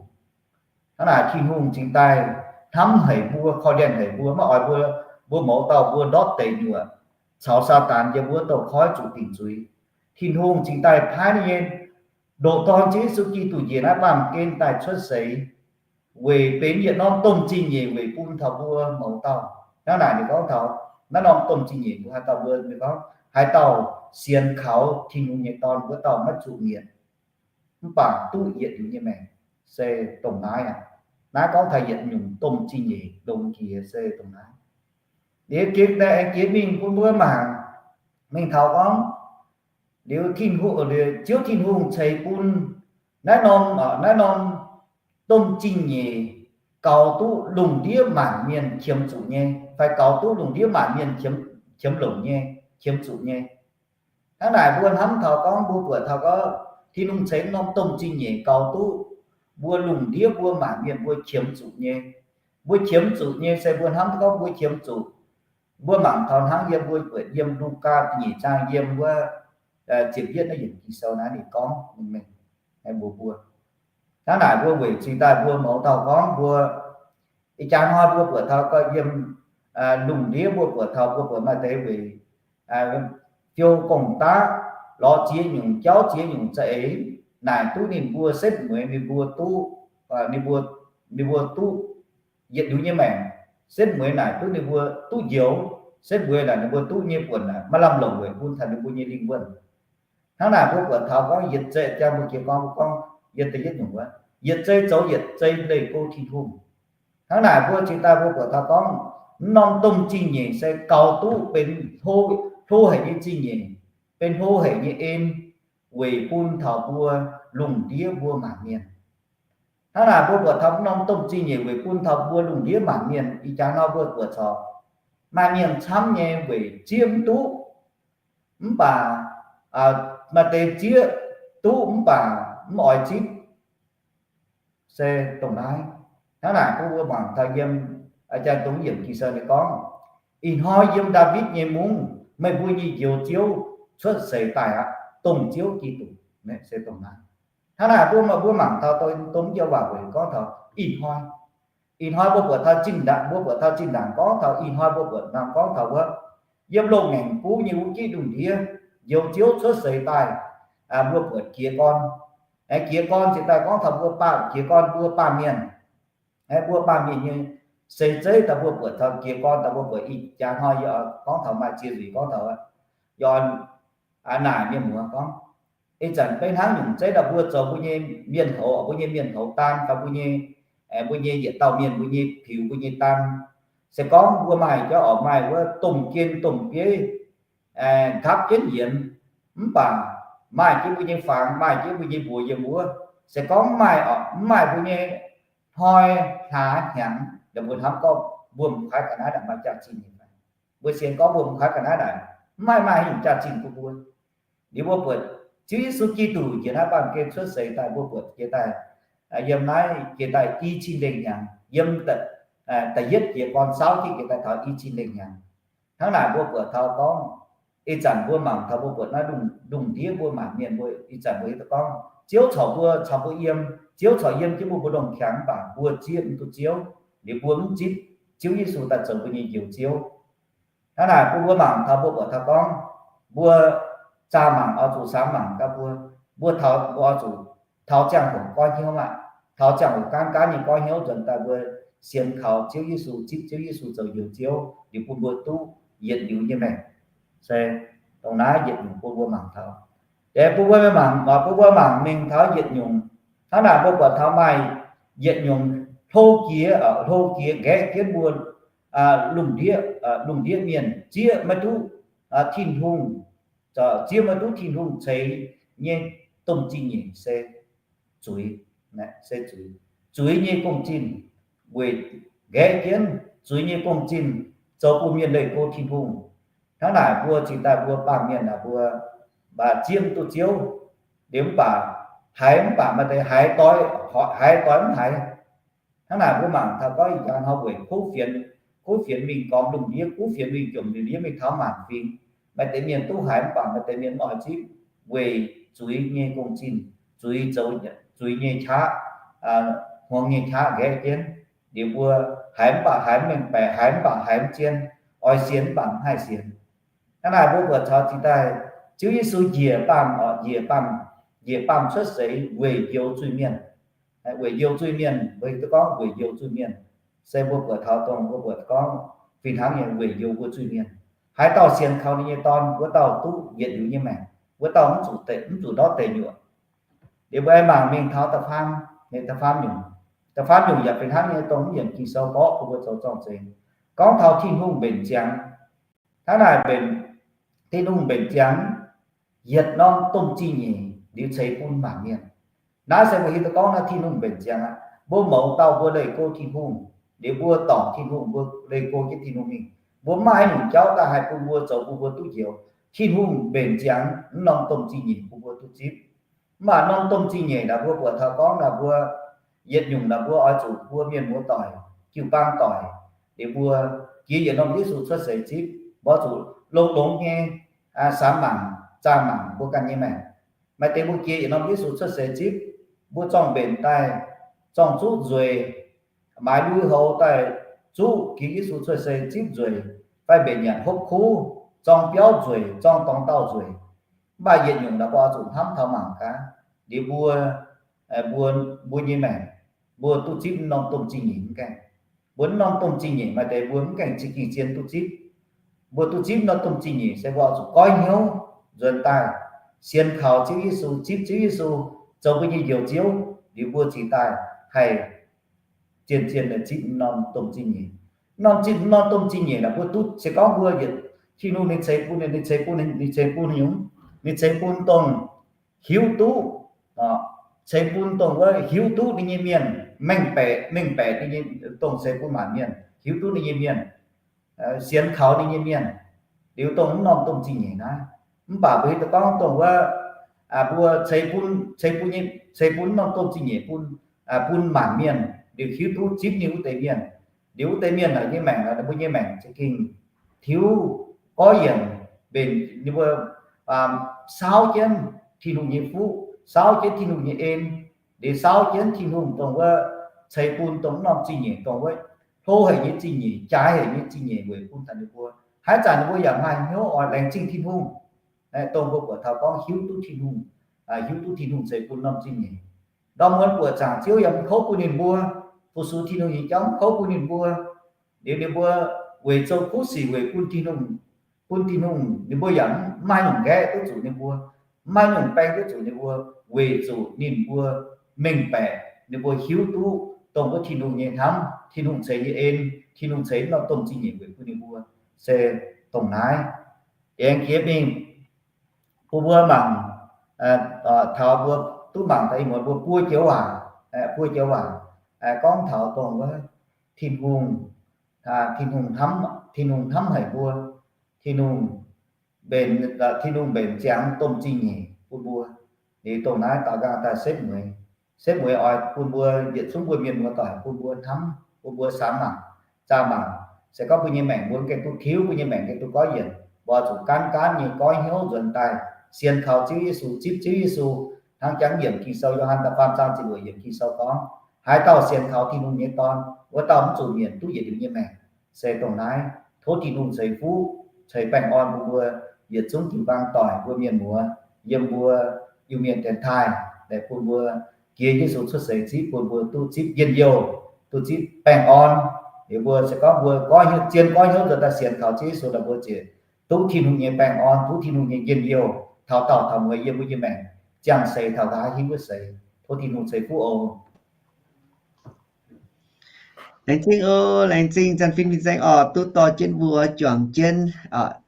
Hnangv naaic Tin-Hungh cingx daaih hnamv haic mbuo, korv-lienh haic mbuo, maiv oix mbuo, mbuo mouz dauh mbuo ndortv deic nyuoqc caux Saadaan yiem wuov douz-koiv zuqc dingc zuiz. Tin-Hungh cingx daaih paaiv ninh nyei ndoqc Dorn, Ziouv Yesu Giduc, njiec naaiv baamh gen daaih cuotv seix, weic benx yietc norm domh zingh nyeic weic bun taux mbuo mouz dauh. Hnangv naaic ninh gorngv taux naaiv norm domh zingh nyeic mbuo haaix dauh mbuo, ninh gorngv haaix dauh sienx kaux Tin-Hungh nyei Dorn wuov dauh maiv zuqc mietc, mv baac duqv yietc liuz nyei maengc, se dongh naaiv aqv. Naaiv gorngv taux yietc nyungc domh zingh nyeic longx jiex se dongh naaiv. Liuz jiex daaih aengx jiex mingh bun mbuo mangc, mingh taux gorngv liuz Tin-Hungh, Ziouv Tin-Hungh ceix bun naaiv norm, naaiv norm domh zingh nyeic gaux duqv lungh ndiev maanc mienh qiemx zuqc nyei, fai gaux duqv lungh ndiev maanc mienh qiemx longc nyei, qiemx zuqc nyei. Hnangv naaic mbuo hnamv taux gorngv mbuo buatc taux gorngv Tin-Hungh ceix norm domh zingh nyeic gaux duqv mbuo lungh ndiev mbuo maanc mienh mbuo qiemx zuqc nyei. Mbuo qiemx zuqc nyei se mbuo hnamv gorngv mbuo qiemx zuqc. Mbuo mangc taux hnangv yiem mbuo buatc yiem Lugaa da'nyeic zaang yiem wuov ziepc yietv naaiv yiemc Ging-Sou naaiv ninh gorngv mengh mbuox mbuo. Hnangv naaic mbuo weic cingx daaih mbuo mouz dauh gorngv mbuo ih jaax hnoi mbuo buatc taux gorngv yiem lungh ndiev mbuo buatc taux mbuo buatc maaih deix weic fiou gong-daqv, lorz ziex nyungc jauv ziex nyungc za'eix, naaic duqv ninh mbuo setv mueiz ninh mbuo duqv, ninh mbuo, ninh mbuo duqv yietc liuz nyei maengc. Setv mueiz naaic duqv ninh mbuo duqv njoux. Setv mueiz naaic ninh mbuo duqv nyei buonc naaic maaih lamh longc weic bun taux ninh mbuo nyei lingh wuonh. Hnangv naaic mbuo buatc taux gorngv yietc zei, jang mbuo jiex gorngv, mbuo gorngv yietc deix yietc nyungc wuov, yietc zei zoux yietc zei leih go Tin-Hungh. Hnangv naaic mbuo cingx daaih mbuo buatc taux gorngv mv norm domh zingh nyeic se gaux duqv benx hlo, hlo haic nyei zingh nyeic, benx hlo haic nyei en weic bun taux mbuo lungh ndiev mbuo maanc mienh. Hnangv naaic mbuo buatc taux mv norm domh zingh nyeic weic bun taux mbuo lungh ndiev maanc mienh. Ih jaax nor mbuo buatc corc maaih mienh camv nyei weic zieqv mv duqv, mv baac maaih deix zieqv duqv mv baac mv oix zipv. Se dongh naaiv. Hnangv naaic bun mbuo mangc taux yiem, jang dongh yiemc Ging-Sou ninh gorngv, ih hnoi yiem Ndaawitv nyei mungv meih mbuo nyei Njoux Ziouv cuotv seix daaih aqv, dongh Ziouv Giduc. Se dongh naaiv. Hnangv naaic bun mbuo mangc taux dongh mv joux waac weic gorngv taux ih hnoi. Ih hnoi mbuo buatc taux zinh ndaangc, mbuo buatc taux zinh ndaangc gorngv taux ih hnoi mbuo buatc nangc gorngv taux wuov, yiem loz-ngaengc buv nyei wuov jiv lungh ndiev, Njoux Ziouv cuotv seix daaih, mbuo buatc jiez gorn. Jiez gorn cingx daaih gorngv taux mbuo baamh, jiez gorn mbuo baamh mienh. Mbuo baamh mienh nyei Se zeiv daaih mbuo buatc taux jiez gorn daaih mbuo buatc ih jaax hnoi yie gorngv taux maaih ziex nzueic gorngv taux, yie naaic mienh muoz gorngv, ih zanc beiv hnangv nyungc zeiv daaih mbuo zoux mbuo nyei mienh houz, mbuo nyei mienh houz daan fai mbuo nyei, mbuo nyei yietc dauh mienh mbuo nyei piux mbuo nyei daan, se gorngv mbuo maaih jauv oix maaih wuov domh jien domh bieiv, nqapv jienv yienx, mv baac maaih jienv mbuo nyei fangx, maaih jienv mbuo nyei mbuox yiem wuov, se gorngv mv maaih, mv maaih mbuo nyei hnoi hlaax hnyangx, mbuo hnamv gorngv mbuo m'kuaaiv ga'naaiv naaic maaih jaax-zinh nyei fai? Mbuo sienx gorngv mbuo m'kuaaiv ga'naaiv naaic mv maaih, maaih haaix nyungc jaax-zinh bun mbuo. Liuz mbuo buatc Ziouv Yesu Giduc njiec naaiv baamh gen cuotv seix daaih, mbuo buatc jiex daaih, yiem naaiv jiex daaih i cin lengh hnyangx, yiem da'yietv jiez gorn saauv jienv jiex daaih taux i cin lengh hnyangx. Hnangv naaic mbuo buatc taux gorngv, ih zanc mbuo mangc taux mbuo buatc naaiv lungh ndiev mbuo maanc mienh mbuo, ih zanc mbuo hiuv duqv gorngv Ziouv corc mbuo, corc mbuo yiem, Ziouv corc yiem jienv mbuo, mbuo ndongc qangx mv baac mbuo zieqv mv duqv Ziouv, liuz mbuo mv zipv Ziouv Yesu daaih zoux mbuo nyei Njoux Ziouv. Hnangv naaic bun mbuo mangc taux, mbuo buatc taux gorngv, mbuo zaah mangc oix zuqc samx mangc gaax mbuo, mbuo taux, mbuo oix zuqc taux ziangh hoc goiv hnyouv aqv. Taux ziangh hoc gaanv gaanv nyei goiv hnyouv nzuonx daaih mbuo sienx kaux Ziouv Yesu, zipv Ziouv Yesu zoux Njoux Ziouv, liuz bun mbuo duqv yietc liuz nyei maengc. Se dongh naaiv yietc nyungc bun mbuo mangc taux. Deix bun mbuo mangc, bun mbuo mangc mingh taux yietc nyungc. Hnangv naaic mbuo buatc taux maaih yietc nyungc hlo jiex, hlo jiex nqaeqv jienv mbuo lungh ndiev, lungh ndiev mienh zieqv maiv duqv Tin-Hungh, zieqv maiv duqv Tin-Hungh ceix nyei domh zingh nyeic se zuiz, se zuiz. Zuiz nyei gong-zinh weic nqaeqv jienv zuiz nyei gong-zinh zoux bun mienh leih go Tin-Hungh. Hnangv naaic mbuo cingx daaih mbuo baamh mienh naaic mbuo mv baac zieqv mv duqv Ziouv, liuz mv baac haiz mv baac maaih deix haiz doix, haiz doix mv haiz. Hnangv naaic mbuo mangc taux gorngv ih jaax hnoi weic kuv fienx, kuv fienx mingh gormx lungh ndiev, kuv fienx mingh jomc lungh ndiev mingh taux maanc fingx. Maaih deix mienh duqv haiz mv baac maaih deix mienh mv oix zipv weic zuiz nyei gong-zinh, zuiz zoux, zuiz nyei qaqv, hmuangx nyei qaqv nqaeqv jienv. Liuz mbuo haiz mv baac haiz mv mengh baeqc, haiz mv baac haiz mv zien, oix sienx mv baac mv haih sienx. Hnangv naaic mbuo buatc taux cingx daaih Ziouv Yesu njiec baamh, njiec baamh, njiec baamh cuotv seix weic njoux zuiz-mienh. Weic njoux zuiz-mienh, mbuo hiuv duqv gorngv weic njoux zuiz-mienh. Se mbuo buatc taux dongh mbuo buatc gorngv fih hnangv nyei weic njoux mbuo zuiz-mienh. Haaix dauh sienx kaux ninh nyei Dorn, wuov dauh duqv yietc liuz nyei maengc, wuov dauh mv zuqc, mv zuqc ndortv deic nyuoqc. Liuz mbuo aengx mangc mingh taux da'faam, da'faam nyungc. Da'faam nyungc yaac fih hnangv nyei dongh mv yiemc Ging-Sou gorngv bun mbuo zoux zorng-zengx. Gorngv taux Tin-Hungh mbenc ziangx. Hnangv naaic mbenc, Tin-Hungh mbenc ziangx, yietc norm domh zingh nyeic liuz ceix bun maanc mienh. Naaiv se mbuo hiuv duqv gorngv naaiv Tin-Hungh mbenc ziangx aqv. Mbuo mouz dauh mbuo leih go Tin-Hungh, liuz mbuo dorngc Tin-Hungh, mbuo leih go jienv Tin-Hungh mingh. Mbuo mv maaih haaix nyungc jauv daaih haih bun mbuo zoux bun mbuo duqv njoux. Tin-Hungh mbenc ziangx mv norm domh zingh nyeic bun mbuo duqv zipv. Mv baac norm domh zingh nyeic naaic mbuo buatc taux gorngv naaic mbuo yietc nyungc naaic mbuo oix zuqc mbuo mienh muoz doic, jiu-baang doic, liuz mbuo jiex yietc norm Yesu cuotv seix zipv, mbuo zuqc longx-longx nyei samx mangc, zaah mangc mbuo ganh nyei maengc. Maaih deix mbuo jiex yietc norm Yesu cuotv seix zipv, mbuo zorng-mbenc daaih, zorng-zuqv nzueic, maaiz lui-houx daaih zuqv jiex Yesu cuotv seix zipv nzueic, fai mbenc nyanc hopv kuv, zorng biauv nzueic, zorng dorngx dauh nzueic. Mv baac yietc nyungc naaic mbuo oix zuqc hnamv taux mangc gaax, liuz mbuo, mbuo, mbuo nyei maengc, mbuo duqv zipv mv norm domh zingh nyeic mv gaengh. Mbuo mv norm domh zingh nyeic maaih deix mbuo mv gaengh za'gengh zien duqv zipv. Mbuo duqv zipv mv norm domh zingh nyeic se mbuo oix zuqc goiv hnyouv nzuonx daaih, sienx kaux Ziouv Yesu, zipv Ziouv Yesu zoux mbuo nyei Njoux Ziouv, liuz mbuo cingx daaih haih zien-zien zipv mv norm domh zingh nyeic. Mv norm zingh, mv norm domh zingh nyeic naaic mbuo duqv se gorngv mbuo yietc, Tin-Hungh ninh ceix bun, ninh ceix bun, ninh ceix bun nyungc, ninh ceix bun dongh hiuv duqv, ceix bun dongh wuov hiuv duqv ninh nyei mienh, mengh baeqc, mengh baeqc ninh nyei, dongh ceix bun maanc mienh, hiuv duqv ninh nyei mienh, sienx kaux ninh nyei mienh, liuz dongh mv norm domh zingh nyeic naaiv. Mv baac mbuo hiuv duqv gorngv dongh wuov, mbuo ceix bun, ceix bun nyei, ceix bun mv norm domh zingh nyeic bun, bun maanc mienh, liuz hiuv duqv zipv ninh wuov deix mienh, liuz wuov deix mienh naaic nyei maengc, mbuo nyei maengc za'gengh tiuv gorx yienc mbenc ninh mbuo saauv jienv Tin-Hungh nyei fuqv, saauv jienv Tin-Hungh nyei en, liuz saauv jienv Tin-Hungh dongh wuov ceix bun dongh mv norm zingh nyeic, dongh wuov hlo haic nyei zingh nyeic, jaaix haic nyei zingh nyeic weic bun taux ninh mbuo. Haaix zanc ninh mbuo yaac maaih hnyouv oix laengz zingh Tin-Hungh. Dongh mbuo buatc taux gorngv hiuv duqv Tin-Hungh, hiuv duqv Tin-Hungh ceix bun norm zingh nyeic. Ndorm wuonx buoqc zaangc Ziouv yaac mv kouv bun ninh mbuo, fu-sux Tin-Hungh nyei jauv mv kouv bun ninh mbuo. Liuz ninh mbuo weic zoux kuv sic weic bun Tin-Hungh, bun Tin-Hungh, ninh mbuo yaac mv maaih nyungc nqaeqv duqv zuqc ninh mbuo, mv maaih nyungc baeng duqv zuqc ninh mbuo, weic zuqc ninh mbuo mengh baeqc, ninh mbuo hiuv duqv dongh wuov Tin-Hungh nyei hnamv, Tin-Hungh ceix nyei en, Tin-Hungh ceix norm domh zingh nyeic weic bun ninh mbuo, se dongh naaiv. Aengx jiex mingh, bun mbuo mangc, taux mbuo duqv mangc daaih ih muonz mbuo buo joux waac, buo joux waac gorngv taux dongh wuov Tin-Hungh, Tin-Hungh hnamv, Tin-Hungh hnamv haic mbuo, Tin-Hungh mbenc, Tin-Hungh mbenc ziangx domh zingh nyeic bun mbuo. Liuz dongh naaiv daaux nqaang daaih setv mueiz, setv mueiz oix bun mbuo yietc zungv mbuo mienh muoz doic bun mbuo hnamv, bun mbuo samx mangc, zaah mangc. Se gorngv mbuo nyei maengc mbuo gengh duqv tiuv, mbuo nyei maengc gengh duqv goiv yienc, mbuo zuqc gaanv gaanv nyei goiv hnyouv nzuonx daaih sienx kaux Ziouv Yesu, zipv Ziouv Yesu. Hnangv jangx yiemc Ging-Sou, Yo^han da'faam zaang ziepc luoqc yiemc Ging-Sou gorngv, haaix dauh sienx kaux Tin-Hungh nyei Dorn, wuov dauh mv zuqc mietc, duqv yietc liuz nyei maengc. Se dongh naaiv, tov Tin-Hungh ceix fuqv, ceix baengh orn bun mbuo yietc zungv jiu-baang doic, mbuo mienh muoz, yiem mbuo Iu-Mienh dienx taaih, laengz bun mbuo jiex Yesu cuotv seix zipv bun mbuo duqv zipv njien-youh, duqv zipv baengh orn. Liuz mbuo se gorngv mbuo goiv hnyouv, zien goiv hnyouv nzuonx daaih sienx kaux Ziouv Yesu, mbuo ziouc duqv Tin-Hungh nyei baengh orn, duqv Tin-Hungh nyei njien-youh taux dauh taux mueiz yiem mbuo nyei maengc, ziangh seix taux nqa'haav hingv wuov seix. Tov Tin-Hungh ceix fuqv oc. Laengz zingh oc, laengz zingh Zanc Fin fin-saeng oc, duqv dorh jienv mbuo juangc jienv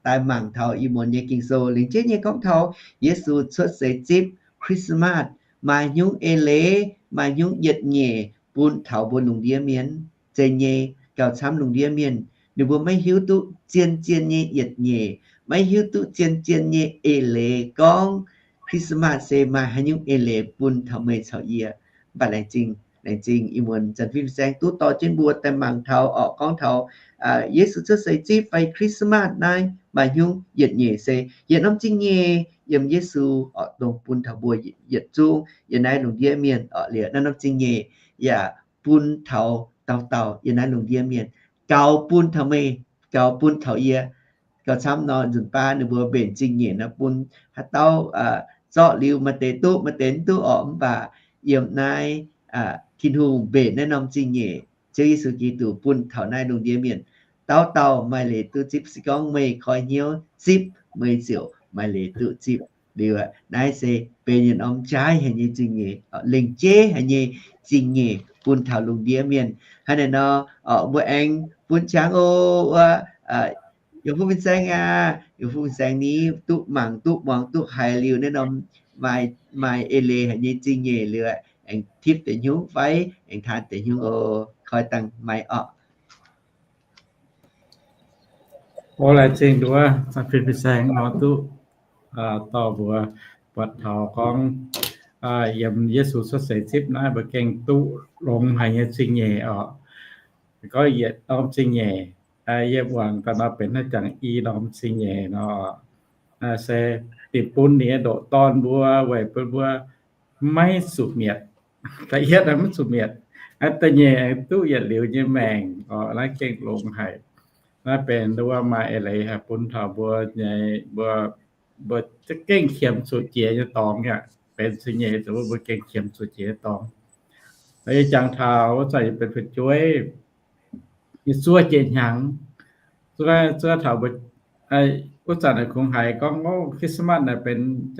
daaih mangc taux ih muonz nyei Ging-Sou. Lengc jeiv nyei gorngv taux Yesu cuotv seix zipv, Christmas, maaih haaix nyungc eix leiz, maaih haaix nyungc yietc nyeic bun taux mbuo lungh ndiev mienh. Zeiz nyei, gauh camv lungh ndiev mienh ninh mbuo maiv hiuv duqv zien-zien nyei yietc nyeic, maiv hiuv duqv zien-zien nyei eix leiz gorngv Christmas se maaih haaix nyungc eix leiz bun taux meih caux yie. Mv baac laengz zingh, laengz zingh ih muonz Zanc Fin fin-saeng duqv dorh jienv mbuo daaih mangc taux orqc, gorngv taux Yesu cuotv seix zipv fai Christmas naaiv maaih haaix nyungc yietc nyeic se yietc norm zingh nyeic yiem Yesu orqc, dongh bun taux mbuo yietc zungv yiem naaiv lungh ndiev mienh orqc. Liuz naaiv norm zingh nyeic yaac bun taux dauh dauh yiem naaiv lungh ndiev mienh, gaux bun taux meih, gaux bun taux yie. Gauh camv nor, nzunc baav ninh mbuo mbenc zingh nyeic nor bun haaix dauh zorqv liuz maaih deix duqv, maaih deix mv duqv orqc. Mv baac yiem naaiv Tin-Hungh mbenc naaiv norm zingh nyeic, Ziouv Yesu Giduc bun taux naaiv lungh ndiev mienh, dauh dauh maaih leiz duqv zipv. Se gorngv meih koi hnyouv zipv, meih ziouc maaih leiz duqv zipv. Liuz naaiv se benx yietc norm jaaiv haic nyei zingh nyeic, lengc jeiv haic nyei zingh nyeic bun taux lungh ndiev mienh. Hnangv naaiv nor, mbuo aengx bun qangx oc, wuov Yungh Fuqv Fin-Saeng aqv. Yungh Fuqv Fin-Saeng ni duqv mangc duqv muangx duqv haiz liuz naaiv norm maaih eix leiz haic nyei zingh nyeic liuz, aengx tipv deix hnyouv fai aengx taan deix hnyouv oc. Koi dangh maiv orqc. O, laengz zingh nduov Zanc Fin fin-saeng nor duqv dorh mbuo buatc taux gorngv yiem Yesu cuotv seix zipv naaiv mbuo gengh duqv longx haic nyei zingh nyeic orqc. Gorngv yietc norm zingh nyeic, yie muangx daaih nor benx haaix jangx i norm zingh nyeic nor, se ninh bun ninh nyei ndoqc Dorn mbuo weic bun mbuo maiv zuqc mietc. Da'yietv maiv zuqc mietc. Da'nyeic duqv yietc liuz nyei maengc orqc. Naaiv gengh longx haic. Naaiv benx wuov maaih eix leiz haih bun taux mbuo nyei, mbuo, mbuo za'gengh qiemx zuqc jiex nyei dorngx aqv. Benx zingh nyeic zuqc mbuo gengh qiemx zuqc jiex nyei dorngx. Yie jangx taux wuov zanc yie benx fu'jueiv, yie zuov jiex hnyangx, zuov, zuov taux mbuo, wuov zanc kungx haiz gorngv, o, Christmas naaic benx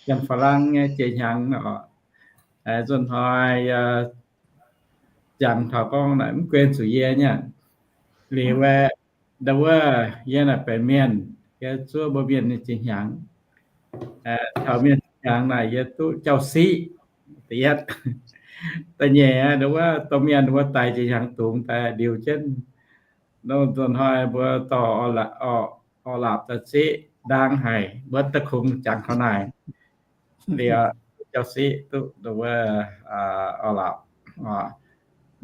Janx-Faa^lang nyei jiex hnyangx oc. Nzunc hnoi jangx taux gorngv naaic mv guen zuqc yie nyei. Liuz aeqv, ndau wuov yie naaic benx mienh, yie zuov mbuo mienh nyei jiex hnyangx. Taux mienh jiex hnyangx naaic yie duqv jauv-siqv. Da'yietv, da'nyeic, ndau wuov domh mienh mbuo daic jiex hnyangx dungx daaih liuz jienv. Nzunc hnoi mbuo dorh orv laapc daaih ziqv ndaang haic, mbuo da'kungx jangx taux naaic. Liuz jauv-siqv duqv ndau wuov orv laapc.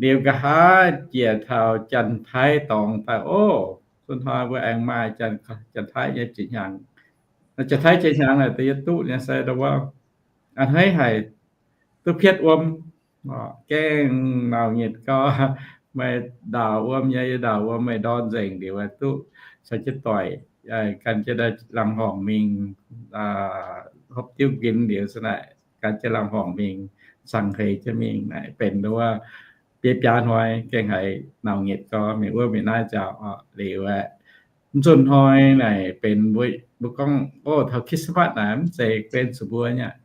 Liuz nqa'haav jiex taux Janx-Taiv dorngx daaih, o, nzunc hnoi mbuo aengx maaih Janx-Taiv nyei jiex hnyangx. Janx-Taiv jiex hnyangx naaic da'yietv duqv nyei se ndau wuov a'hneiv haic, duqv pietv wuom. Gaengh nauc nyitc gau, meih ndaauc wuom nyei, yie ndaauc wuom, meih ndorm nzengc liuz duqv caux jienv doic, gan jienv laangz horngc mingh, hopv diuv nquin liuz se naaic gan jienv laangz horngc mingh, cangx heix jienv mingh naaic benx wuov biei biaa hnoi gengh haiz nauc nyetc gau mingh wuov mingh naaiv nziaauc oc. Liuz aeqv, nzunc hnoi naaic benx mbuo, mbuo gorngv, o, taux Christmas naaic mv zeiz guen zuqc mbuo nyei aqv.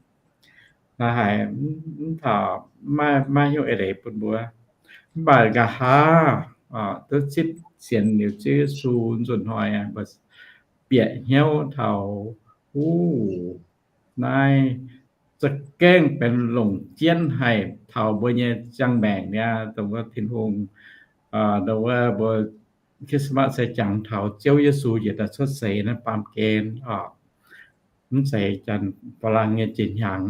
Naaiv haiz mv taux, maiv hiuv eix leiz bun mbuo. Mv baac nqa'haav duqv zipv sienx liuz Ziouv Yesu nzunc hnoi, mbuo bieqc hnyouv taux, uv, naaiv za'gengh benx longc jienv haic taux mbuo nyei ziangh maengc niaa, dongh wuov Tin-Hungh, dongh wuov mbuo Christmas se jangx taux Ziouv Yesu njiec daaih cuotv seix naaiv baamh gen oc. Mv zeiz Janx-Ba'laqng nyei jiex hnyangx.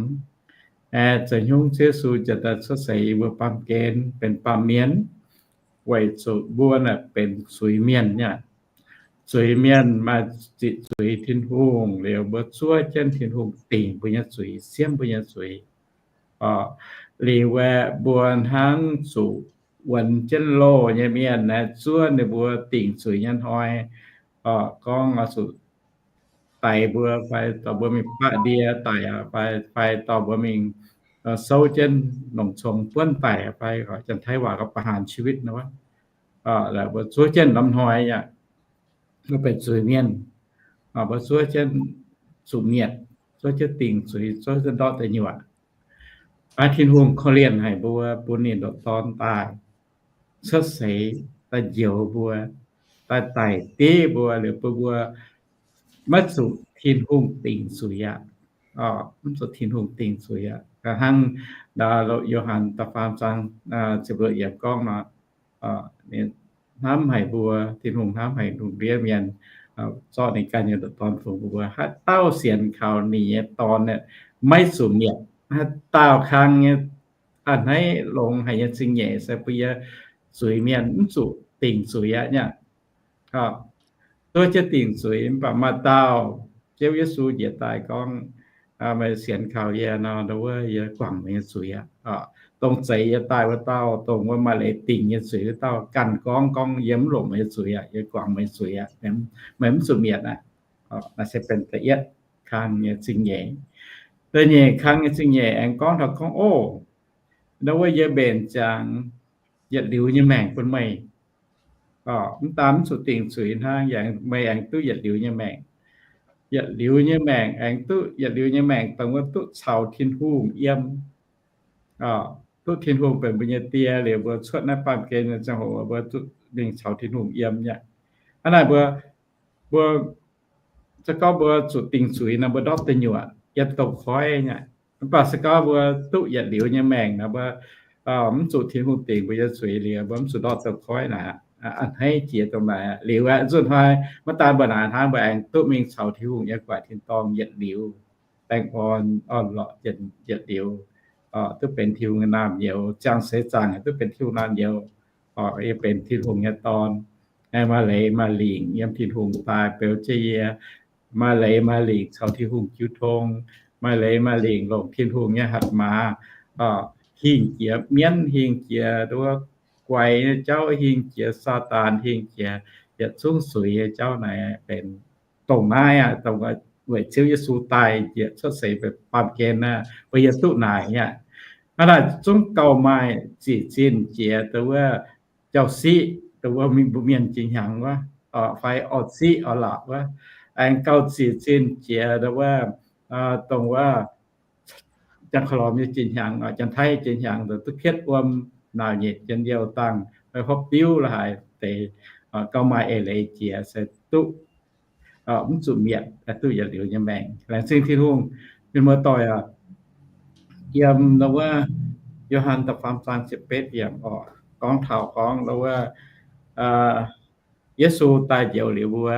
Aeqv, za'hnyungv Ziouv Yesu njiec daaih cuotv seix yiem mbuo baamh gen benx baamh mienh, weic zuqc mbuo naaic benx zuiz-mienh nyei aqv. Zuiz-mienh maaih ziqc zuiz Tin-Hungh liuz, mbuo zuov jienv Tin-Hungh dingc mbuo nyei zuiz, siemv mbuo nyei zuiz. Liuz aeqv, mbuo hnangv zuqc wuonx jienv loh nyei mienh naaiv zuov ninh mbuo dingc zuiz nyei hnoi, gorngv oix zuqc daix mbuo fai dorh mbuo mingh baqv ndie daic aqv fai, fai dorh mbuo mingh souv jienv longc cong buonv daic aqv fai, Janx-Taiv waac gorngv ประหารชีวิต nor, mbuo zuov jienv norm hnoi aqv. Mbuo benx zuiz-mienh, mbuo zuov jienv zuqc mietc, zuov jienv dingc zuiz, zuov jienv ndortv deic nyuoqc. Aa, Tin-Hungh korv-lienh haic mbuo, bun ninh ndoqc Dorn daaih cuotv seix daaih njoux mbuo, daaih daic div mbuo liuz bun mbuo maiv zuqc Tin-Hungh dingc zuiz aqv. Mv zuqc Tin-Hungh dingc zuiz aqv. Hnangv Yo^han da'faam zaang ziepc luoqc yiemc gorngv nor, hnamv haic mbuo, Tin-Hungh hnamv haic lungh ndiev mienh, zorqv ninh ganh nyei ndoqc Dorn fungx bun mbuo. Haaix dauh sienx kaux ninh nyei Dorn maiv zuqc mietc. Haaix dauh kang nyei a'hneiv longx haic nyei zingh-nyeic se bun yie zuiz-mienh mv zuqc dingc zuiz aqv nyei. Zuov jienv dingc zuiz, mv baac maaih dauh, Ziouv Yesu njiec daaih gorngv, meih sienx kaux yie nor, wuov, yie guangc meih nyei zuiz aqv. Dongh zeix yie daaih wuov dauh, dongh wuov maaih leiz dingc yie zuiz wuov dauh, ganh gorngv, gorngv, yie mv longc meih nyei zuiz aqv, yie guangc meih nyei zuiz aqv, meih mv zuqc mietc aqv. Naaiv se benx da'yietv kang nyei zingh-nyeic. Da'nyeic kang nyei zingh-nyeic aengx gorngv taux gorngv, o, ndau wuov yie mbenc ziangx yietc liuz nyei maengc bun meih. Mv daan mv zuqc dingc zuiz hnangv, meih aengx duqv yietc liuz nyei maengc. Yietc liuz nyei maengc, aengx duqv yietc liuz nyei maengc, dongh wuov duqv caux Tin-Hungh yiem. Duqv Tin-Hungh benx mbuo nyei Die liuz, mbuo cuotv naaiv baamh gen nyei ziangh hoc mbuo duqv mingh caux Tin-Hungh yiem nyei. Hnangv naaic mbuo, mbuo se gorngv mbuo zuqc dingc zuiz nor, mbuo ndortv deic nyuoqc, yiem douz-koiv nyei. Mv baac se gorngv mbuo duqv yietc liuz nyei maengc nor, mbuo mv zuqc Tin-Hungh dingc mbuo nyei zuiz liuz, mbuo mv zuqc ndortv douz-koiv naaic. A'hneiv jiex dongh naaic liuz aeqv, nzunc hnoi maiv daan mbuo naaic hnangv, mbuo aengx duqv mingh caux Tin-Hungh nyei guaax tin-dorngh yietc liuz, baengh orn orn-lorqc yietc liuz, duqv benx Tin-Hungh nyei naamh nyouz, ziangh seix zaangc duqv benx Tin-Hungh naamh nyouz, yie benx Tin-Hungh nyei dorn. Maaih leiz maaih lingc yiem Tin-Hungh daaih beu jienv yie. Maaih leiz maaih lingc caux Tin-Hungh jiu tong. Maaih leiz maaih lingc longc Tin-Hungh nyei hatc maaz hingh jiex mienv, hingh jiex nduov guai nyei jauv, hingh jiex Saadaan, hingh jiex yietc zungv zuiz nyei jauv naaic benx dongh naaiv aqv, dongh weic Ziouv Yesu daaih njiec cuotv seix baamh gen aqv, mbuo yie duqv naaic aqv. Hnangv naaic zungv gauh maaih ziqc zinh jiex dongh wuov jauv-siqv, dongh wuov mbuo mienh jiex hnyangx wuov, fai orv-siqv orv-laac wuov, aengx gauh ziqc zinh jiex dongh wuov, dongh wuov Janx-Korv-Lomc nyei jiex hnyangx, Janx-Taiv jiex hnyangx, duqv pietv wuom, naaic nyeic jienv youh dangh, hopv diuv la'haaix deix, gauh maaih eix leiz jiex se duqv mv zuqc mietc, duqv yietc liuz nyei maengc. Laengz zingh Tin-Hungh. Mienh muoz-doic aac, yiem wuov Yo^han da'faam zaang ziepc betv yiemc oc, gorngv taux gorngv wuov Yesu daaih njoux liuz mbuo,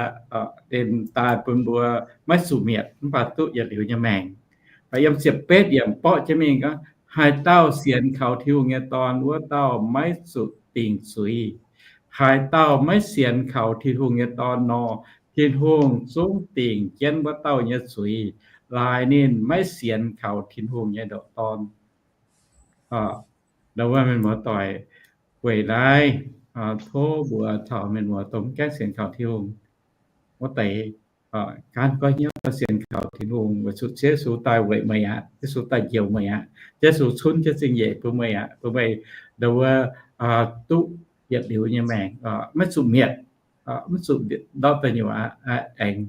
ninh daaih bun mbuo maiv zuqc mietc mv baac duqv yietc liuz nyei maengc. Yiem ziepc betv yiemc borqv jienv mingh gorngv, haaix dauh sienx kaux Tin-Hungh nyei Dorn, wuov dauh maiv zuqc dingc zuiz. Haaix dauh maiv sienx kaux Tin-Hungh nyei Dorn nor, Tin-Hungh zungv dingc jienv wuov dauh nyei zuiz, laaix ninh maiv sienx kaux Tin-Hungh nyei ndoqc Dorn. Ndau wuov mienh muoz-doic, weic naaiv tov mbuox taux mienh muoz dongh mv gaengh sienx kaux Tin-Hungh wuov deix, Gan goiv hnyouv sienx kaux Tin-Hungh weic zuqc Ziouv Yesu daaih weic meih aqv. Yesu daaih njoux meih aqv. Yesu cunv jienv zingh nyeic bun meih aqv, bun meih nduov wuov duqv yietc liuz nyei maengc, maiv zuqc mietc, maiv zuqc ndortv deic nyuoqc aqv, aengx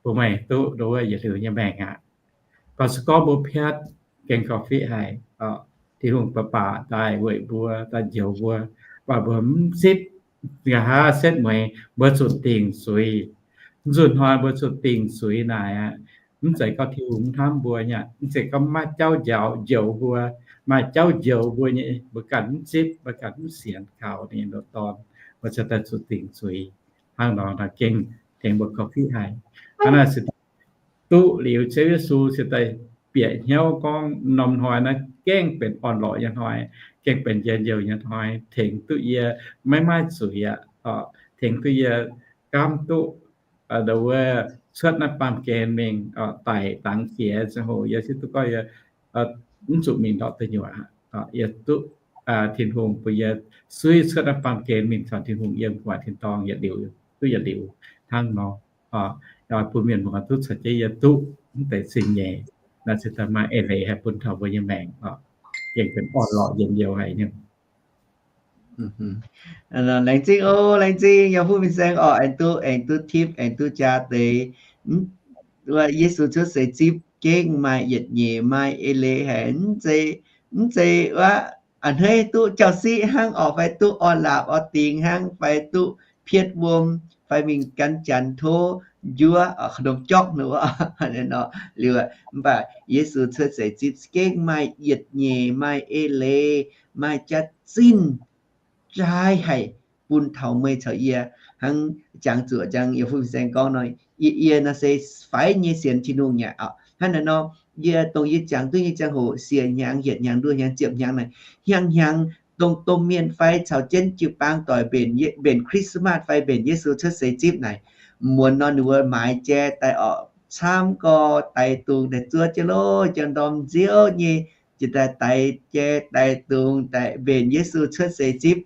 bun meih duqv nduov wuov yietc liuz nyei maengc aqv. Baac se gorngv mbuo piatv gengh gauh fiqv haic. Tin-Hungh baac baac daaih weic mbuo, daaih njoux mbuo, baac mbuo mv zipv. Nqa'haav setv mueiz mbuo zuqc dingc zuiz. Nzunc hnoi mbuo zuqc dingc zuiz naaic aqv. Mv zeiz gorngv Tin-Hungh mv hnamv mbuo nyei aqv. Mv zeiz gorngv maaih jauv njaaux njoux mbuo, maaih jauv njoux mbuo nyei, mbuo ganh mv zipv, mbuo ganh mv sienx kaux ninh nduqc dorn, mbuo cingx daaih zuqc dingc zuiz. Hnangv nor gengh tengx mbuo gauh fiqv haic. Hnangv naaic se duqv liuz Ziouv Yesu cingx daaih bieqc hnyouv gorngv norm hnoi naaiv gengh benx orn-lorqc nyei hnoi, gengh benx njien-youh nyei hnoi, tengx duqv yie maiv maaih zuiz aqv, tengx duqv yie gaamv duqv nduov wuov cuotv naaiv baamh gen mingh daic dangx jiex ziangh hoc yie hiuv duqv gorngv yie mv zuqc mingh ndortv deic nyuoqc aqv. Yie duqv Tin-Hungh bun yie suiv cuotv naaiv baamh gen mingh caux Tin-Hungh yiem gu'nguaaic tin-dorngh yietc liuz duqv yietc liuz hnangv nor. Bun mienh muoz duqv caux jienv yie duqv mv deix zingh nyeic. Naaiv se daaih maaih eix leiz haih bun taux mbuo nyei maengc oc. Gengh benx orn-lorqc njien-youh haic nyei. Laengz zingh oc, laengz zingh yiem fuqv fin-saeng oc, aengx duqv, aengx duqv tipv, aengx duqv jaa deix. Yesu cuotv seix zipv gengh maaih yietc nyeic, maaih eix leiz haic. Mv zeiz, mv zeiz wuov a'hneiv duqv jauv-siqv hnangv oc, fai duqv orn-laapc orn-dingx hnangv, fai duqv pietv wuom, fai mingh gan janx tov njuov, k'norm jokv nor. Liuz, mv baac Yesu cuotv seix zipv gengh maaih yietc nyeic, maaih eix leiz, maaih jaax-zinh jaaix haic bun taux meih caux yie. Hnangv jangx zuoqc jangx yiem fuqv fin-saeng gorngv nor, yie, yie nor se faix nyei sienx Tin-Hungh nyei oc. Hnangv naaiv nor, yie dongh yie jangx duqv nyei ziangh hoc, siec hnyangx, hietc hnyangx, nduov hnyangx, ziepc hnyangx naaic, hnyangx hnyangx dongh domh mienh fai caux jienv jiu-baang doic mbenc, mbenc Christmas fai mbenc Yesu cuotv seix zipv naaic, muonz nor ninh mbuo maaiz jai daaih oc, camv gorx daix dungz daaih zuov jienv loh, jang ndorm nziouv nyei, jiex daaih daix jai daix dungz daaih mbenc Yesu cuotv seix zipv.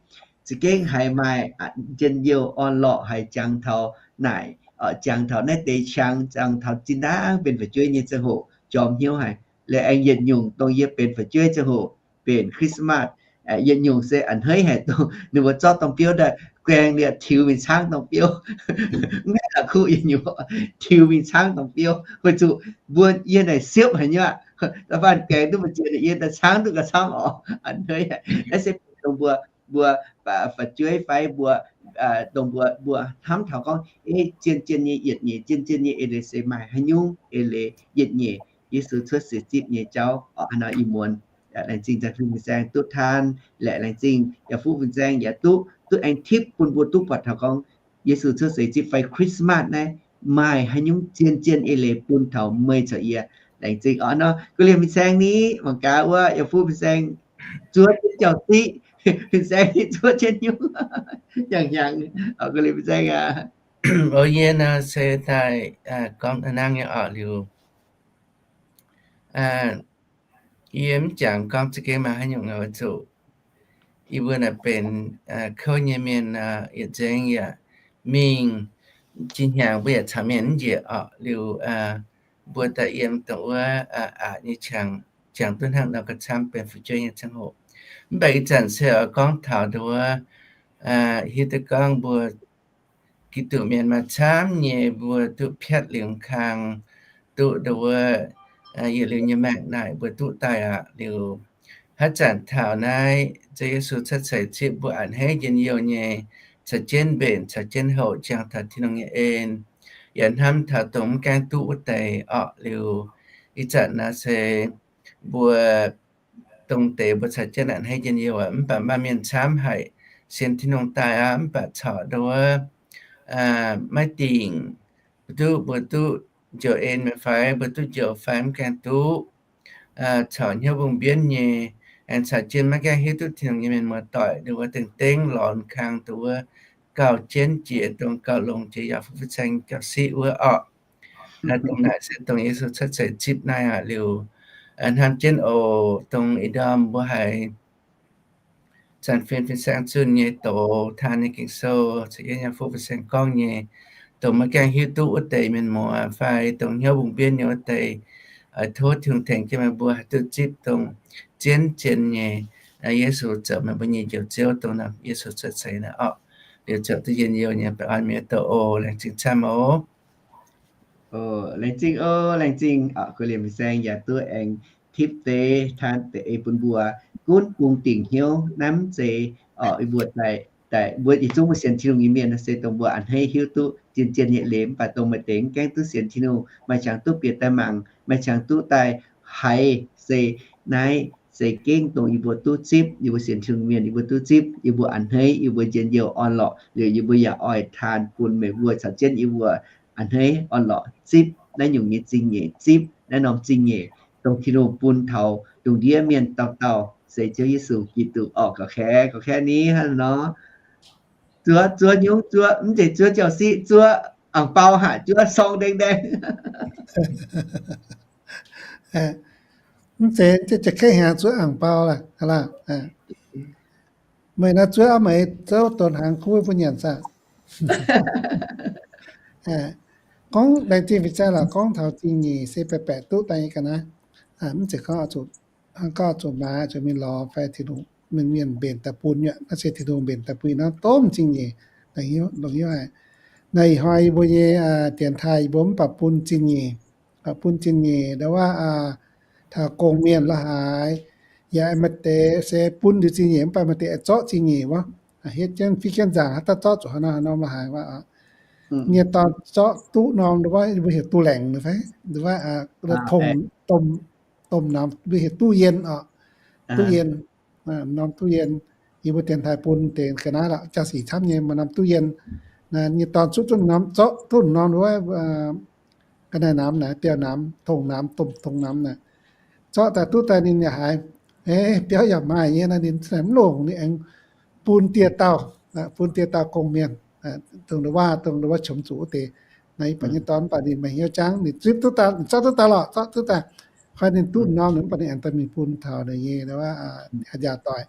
Za'gengh haiz maaih njien-youh orn-lorqc haic jangx taux naaic, jangx taux naaiv deix qangx, jangx taux zinh ndaangv benx fu'jueiv nyei ziangh hoc jorm hnyouv haic. Liuz aengx yietc nyungc dongh yie benx fu'jueiv ziangh hoc mbenc Christmas, yietc nyungc se a'hneiv haic dongh ninh mbuo zorqv dongh biouv daaih guaeng liuz tiux mingh caangv dongh biouv. Mv haih la'kuqv yietc nyungc, tiux mingh caangv dongh biouv, weic zuqc mbuo yie naaic siepv haic nyei aqv. Da'faanh guaeng duqv mbu'ziex yie daaih caangv duqv gauh camv oc. A'hneiv haic. Naaiv se dongh mbuo, mbuo fu'jueiv fai mbuo, dongh mbuo, mbuo hnamv taux gorngv, ei, zien-zien nyei yietc nyeic, zien-zien nyei eix leiz se maaih haaix nyungc eix leiz yietc nyeic Yesu cuotv seix zipv nyei jauv oc. Hnangv nor ih muonz laengz zingh Janx-Fin Fin-Saeng duqv taan, laengz zingh yaac fuqv Fin-Saeng yaac duqv, duqv aengx tipv bun mbuo duqv buatc taux gorngv Yesu cuotv seix zipv fai Christmas naaiv maaih haaix nyungc zien-zien eix leiz bun taux meih caux yie. Laengz zingh oc. Nor, gu'liemh Fin-Saeng ni, mangc gaax wuov yaac fuqv Fin-Saeng zuov jienv jauv-siqv, Fin-Saeng ni zuov jienv nyungc, hnyangx-hnyangx, gu'liemh Fin-Saeng aac. O, yie nor se daaih gorngv nangv nyei oc liuz. Yie mv jangx gorngv za'gengh maaih haaix nyungc oix zuqc, yie mbuo naaic benx kouv nyei mienh, yietc nzengc yaac mingh, jiex hnyangx mbuo yaac caux mienh mv njiec oc liuz, mbuo daaih yiem dongh wuov aqc nyei qangx, jangx duqv hnangv nor gauh camv benx fu'jueiv nyei ziangh hoc. Mv baac ih zanc se oix gorngv taux dongh wuov, hiuv duqv gorngv mbuo Giduc mienh maaih camv nyei mbuo duqv piatv liuz kang, duqv dongh wuov yietc liuz nyei maengc naaic mbuo duqv daaih aqv. Liuz haaix zanc taux naaiv Ziouv Yesu cuotv seix zipv mbuo a'hneiv njien-youh nyei caux jienv mbenc caux jienv houc ziangh taux Tin-Hungh nyei en, yaac hnamv taux dongh mv gaengh duqv wuov deix orqc. Liuz ih zanc naaiv se mbuo dongh deix mbuo caux jienv a'hneiv njien-youh aqv. Mv baac maaih mienh camv haic sienx Tin-Hungh daaih aqv, mv baac corc dongh wuov maiv dingc, mbuo duqv, mbuo duqv njoux en meih fai, mbuo duqv njoux fai mv gaengh duqv, corc hnyouv mbungh mbienv nyei, aengx caux jienv maiv gaengh hiuv duqv Tin-Hungh nyei mienh muoz-doic, dongh wuov dengh dengv lorz kang dongh wuov gauh jienv jiex, dongh gauh longx jiex yaac fuqv fin-saeng gauh siqv wuov orqc. Dongh naaic se dongh Yesu cuotv seix zipv naaiv aqv. Liuz hnamv jienv oc, dongh ih ndorm mbuo haiz Janx-Fin fin-saeng zunh nyei doz taan nyei Ging-Sou caux yie nyei fuqv fin-saeng gorngv nyei, dongh maiv gaengh hiuv duqv wuov deix mienh muoz fai dongh hnyouv mbungh mbienv nyei wuov deix, tov Tin-Hungh tengx jienv meih mbuo haih duqv zipv dongh zien-zien nyei Yesu zoux meih mbuo nyei Njoux Ziouv, dongh Yesu cuotv seix naaiv orqc. Liuz ziouc duqv njien-youh nyei baengh orn mienh doic oc. Laengz zingh camv oc. Laengz zingh oc, laengz zingh. Kuv liemh saeng yaac duqv aengx tipv deix taan deix ei bun mbuo gunv bungx dingc hnyouv naaiv mv zeiz orqc, yie mbuo daaih, daaih mbuo yietc zungv mbuo sienx Tin-Hungh nyei mienh se dongh mbuo a'hneiv hiuv duqv zien-zien nyei leiz, mv baac dongh maaih deix mv gaengh duqv sienx Tin-Hungh, maaih qangx duqv bieqc daaih mangc, maaih qangx duqv daaih haiz se naaiv se gengh dongh yie mbuo duqv zipv, yie mbuo sienx Tin-Hungh mienh yie mbuo duqv zipv, yie mbuo a'hneiv, yie mbuo njien-youh orn-lorqc. Liuz yie mbuo yaac oix taan bun meih mbuo caux jienv yie mbuo a'hneiv orn-lorqc zipv naaiv nyungc nyei zingh nyeic, zipv naaiv norm zingh nyeic, dongh Tin-Hungh bun taux lungh ndiev mienh dauh dauh se Ziouv Yesu Giduc orqc. Gauh kaeqv, gauh kaeqv ni hnangv nor. Zuov, zuov nyungc, zuov mv zeiz zuov jauv-siqv, zuov ang bao haic, zuov song deng deng. Mv zeiz, mv zeiz jauv-kaeqv hnyangx, zuov ang bao laac. Meih naaiv zuov aqv, meih zouv donx hnaangx kuv mbuo nyanc saah? Gorngv laengz zingh fih zaih lorqc, gorngv taux zingh nyeic se baeqc baeqc duqv daaih nyei ga'naaiv. Mv zeiz gorngv, gorngv zuqc maaiz zuqc mingh lorz fai Tin-Hungh, mienh mbenc daaih bun nyei. Naaiv se Tin-Hungh mbenc daaih bun naaiv domh zingh nyeic. Longc hnyouv haic. Naaiv ih hnoi yie mbuo nyei dienx taaih yie mbuo mv baac bun zingh nyeic, bun zingh nyeic ndau wuov taux gong-mienh la'haaix, yaac maaih deix se bun liuz zingh nyeic mv baac maaih deix zorqv zingh nyeic wuov, hietv jienv fiev jienv nzaangc haaix dauh zorqv zuqc haaix norm haaix norm la'haaix wuov. Nyei dorn zorqv duqv norm ndau wuov yie mbuo heuc duqv laengc fai ndau wuov tongx, domh, domh norm mbuo heuc duqv yien orqc. Duqv yien, norm duqv yien. Yie mbuo dienx taaih bun deix ga'naaiv lorqc, jaa-sic camv nyei maaih norm duqv yien. Nyei dorn zuqv duqv norm, zorqv duqv norm ndau wuov ga'naaiv namx naaic, biauv namx, tongx namx, domh tongx namx naaic. Zorqv daaih duqv daaih ninh yaac haiz, biauv yaac maaih nyei nor, ninh mv longc, ninh aengx bun dieh dauh, bun dieh dauh gong-mienh, dongh ndau wuov, dongh ndau wuov qomx zuqc wuov deix. Naaiv ih baac nyei dorn mv baac ninh maaih hnyouv jangv, ninh zipv duqv daaih, zorqv duqv daaih lorqc, zorqv duqv daaih. Koi ninh duqv norm mv baac ninh aengx daaih mingh bun taux ninh nyei ndau wuov a'jangc doic,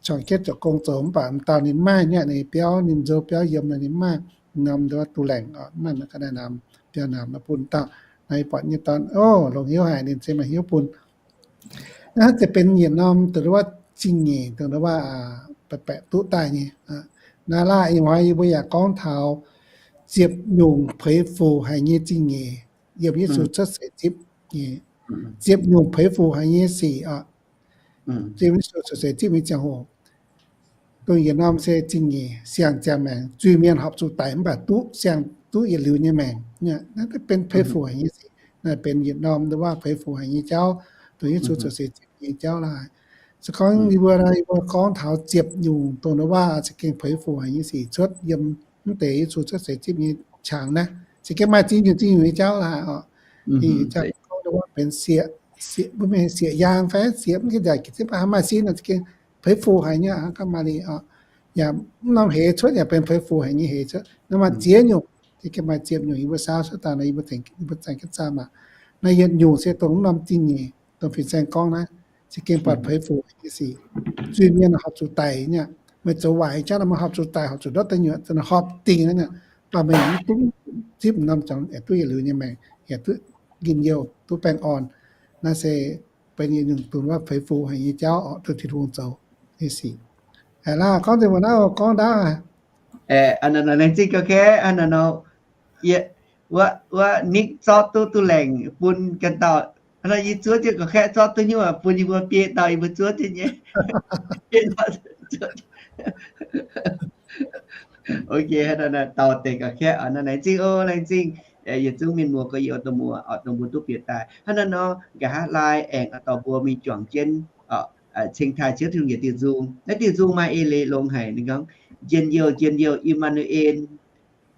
corngh jienv zoux gong zoux. Mv baac m'dauh ninh mv maaih nyei, ninh biauv, ninh nzou biauv yiem nor ninh mv maaih norm ndau wuov duqv laengc orqc, mv maaih ga'naaiv namx, biauv namx nor bun dauh. Naaiv ih buatc nyei dorn, o, longx hnyouv haic, ninh se maaih hnyouv bun. Naaiv se benx yietc norm dongh ndau wuov zingh nyeic, dongh ndau wuov baeqc baeqc duqv daaih nyei. Naaiv laah ih hnoi yie mbuo yaac gorngv taux ziepc nyungc puix fuc haic nyei zingh nyeic yiem Yesu cuotv seix zipv nyei. Ziepc nyungc puix fuc haic nyei sic oc. Yiem Yesu cuotv seix zipv nyei ziangh hoc, dongh yietc norm se zingh nyeic siang-ziangh maengc, zuiz-mienh horpc zuqc daic mv baac duqv siang, duqv yietc liuz nyei maengc. Naaiv benx puix fuc haic nyei sic. Naaiv benx yietc norm ndau wuov puix fuc haic nyei jauv, dongh Yesu cuotv seix zipv nyei jauv laah. Se gorngv yie mbuo, yie mbuo gorngv taux ziepc nyungc dongh ndau wuov za'gengh puix fuc haic nyei sic cuotv yiem mv deix Yesu cuotv seix zipv nyei qangx naaiv, za'gengh maaih zingh nyungc zingh nyungc nyei jauv laah oc. Ih jauv gorngv ndau wuov benx sieqv, sieqv, mbuo mienh sieqv yaang fai sieqv mv gaengh nzaic, zipv haaix maaih sin nor za'gengh puix fuc haic nyei hnangv, gauh maaih li oc. Yaac mv norm heix cuotv yaac benx puix fuc haic nyei heix cuotv. Naaiv maaih ziex nyungc, za'gengh maaih ziepc nyungc yie mbuo saauv cuotv daaih nor, yie mbuo za'gengh zaah maah. Naaiv yietc nyungc se dongh mv norm zingh nyeic, dongh fin-saeng gorngv naaiv, za'gengh buatc puix fuc haic nyei sic. Zuiz-mienh horpc zuqc daic nyei, meih zoux waaic jauv nor meih horpc zuqc daic, horpc zuqc ndortv da'nyuoqc, horpc dingc nyei. Mv baac meih mv dungx zipv norm zuangx yaac duqv yietc liuz nyei maengc, yaac duqv njien-youh, duqv baengh orn. Naaiv se benx yietc nyungc dongh wuov puix fuc haic nyei jauv oc, dongh Tin-Hungh zoux nyei sic. Aa, gorngv deix mbuo naaiv gorngv ndaauv. Laengz zingh gauh kaeqv, wuov, wuov nikv zorqv duqv duqv laengc bun ganh dauh. Hnangv nor yie zuov jienv gauh kaeqv, zorqv duqv hnyouv bun yie mbuo biei dauh yie mbuo zuov jienv nyei. Ok, hnangv nor dorh deix gauh kaeqv, laengz zingh oc, laengz zingh yietc zungv mienh muoz gorx-youz dongh mbuo, dongh mbuo duqv bieqc daaih. Hnangv nor nqa'haav laai aengx dorh mbuo mingh juangc jienv ceng taaih Ziouv Tin-Hungh yietc diuh nzung. Naaiv diuh nzung maaih eix leiz longx haic. Ninh gorngv, njien-youh, njien-youh, Im^maa^nu^en,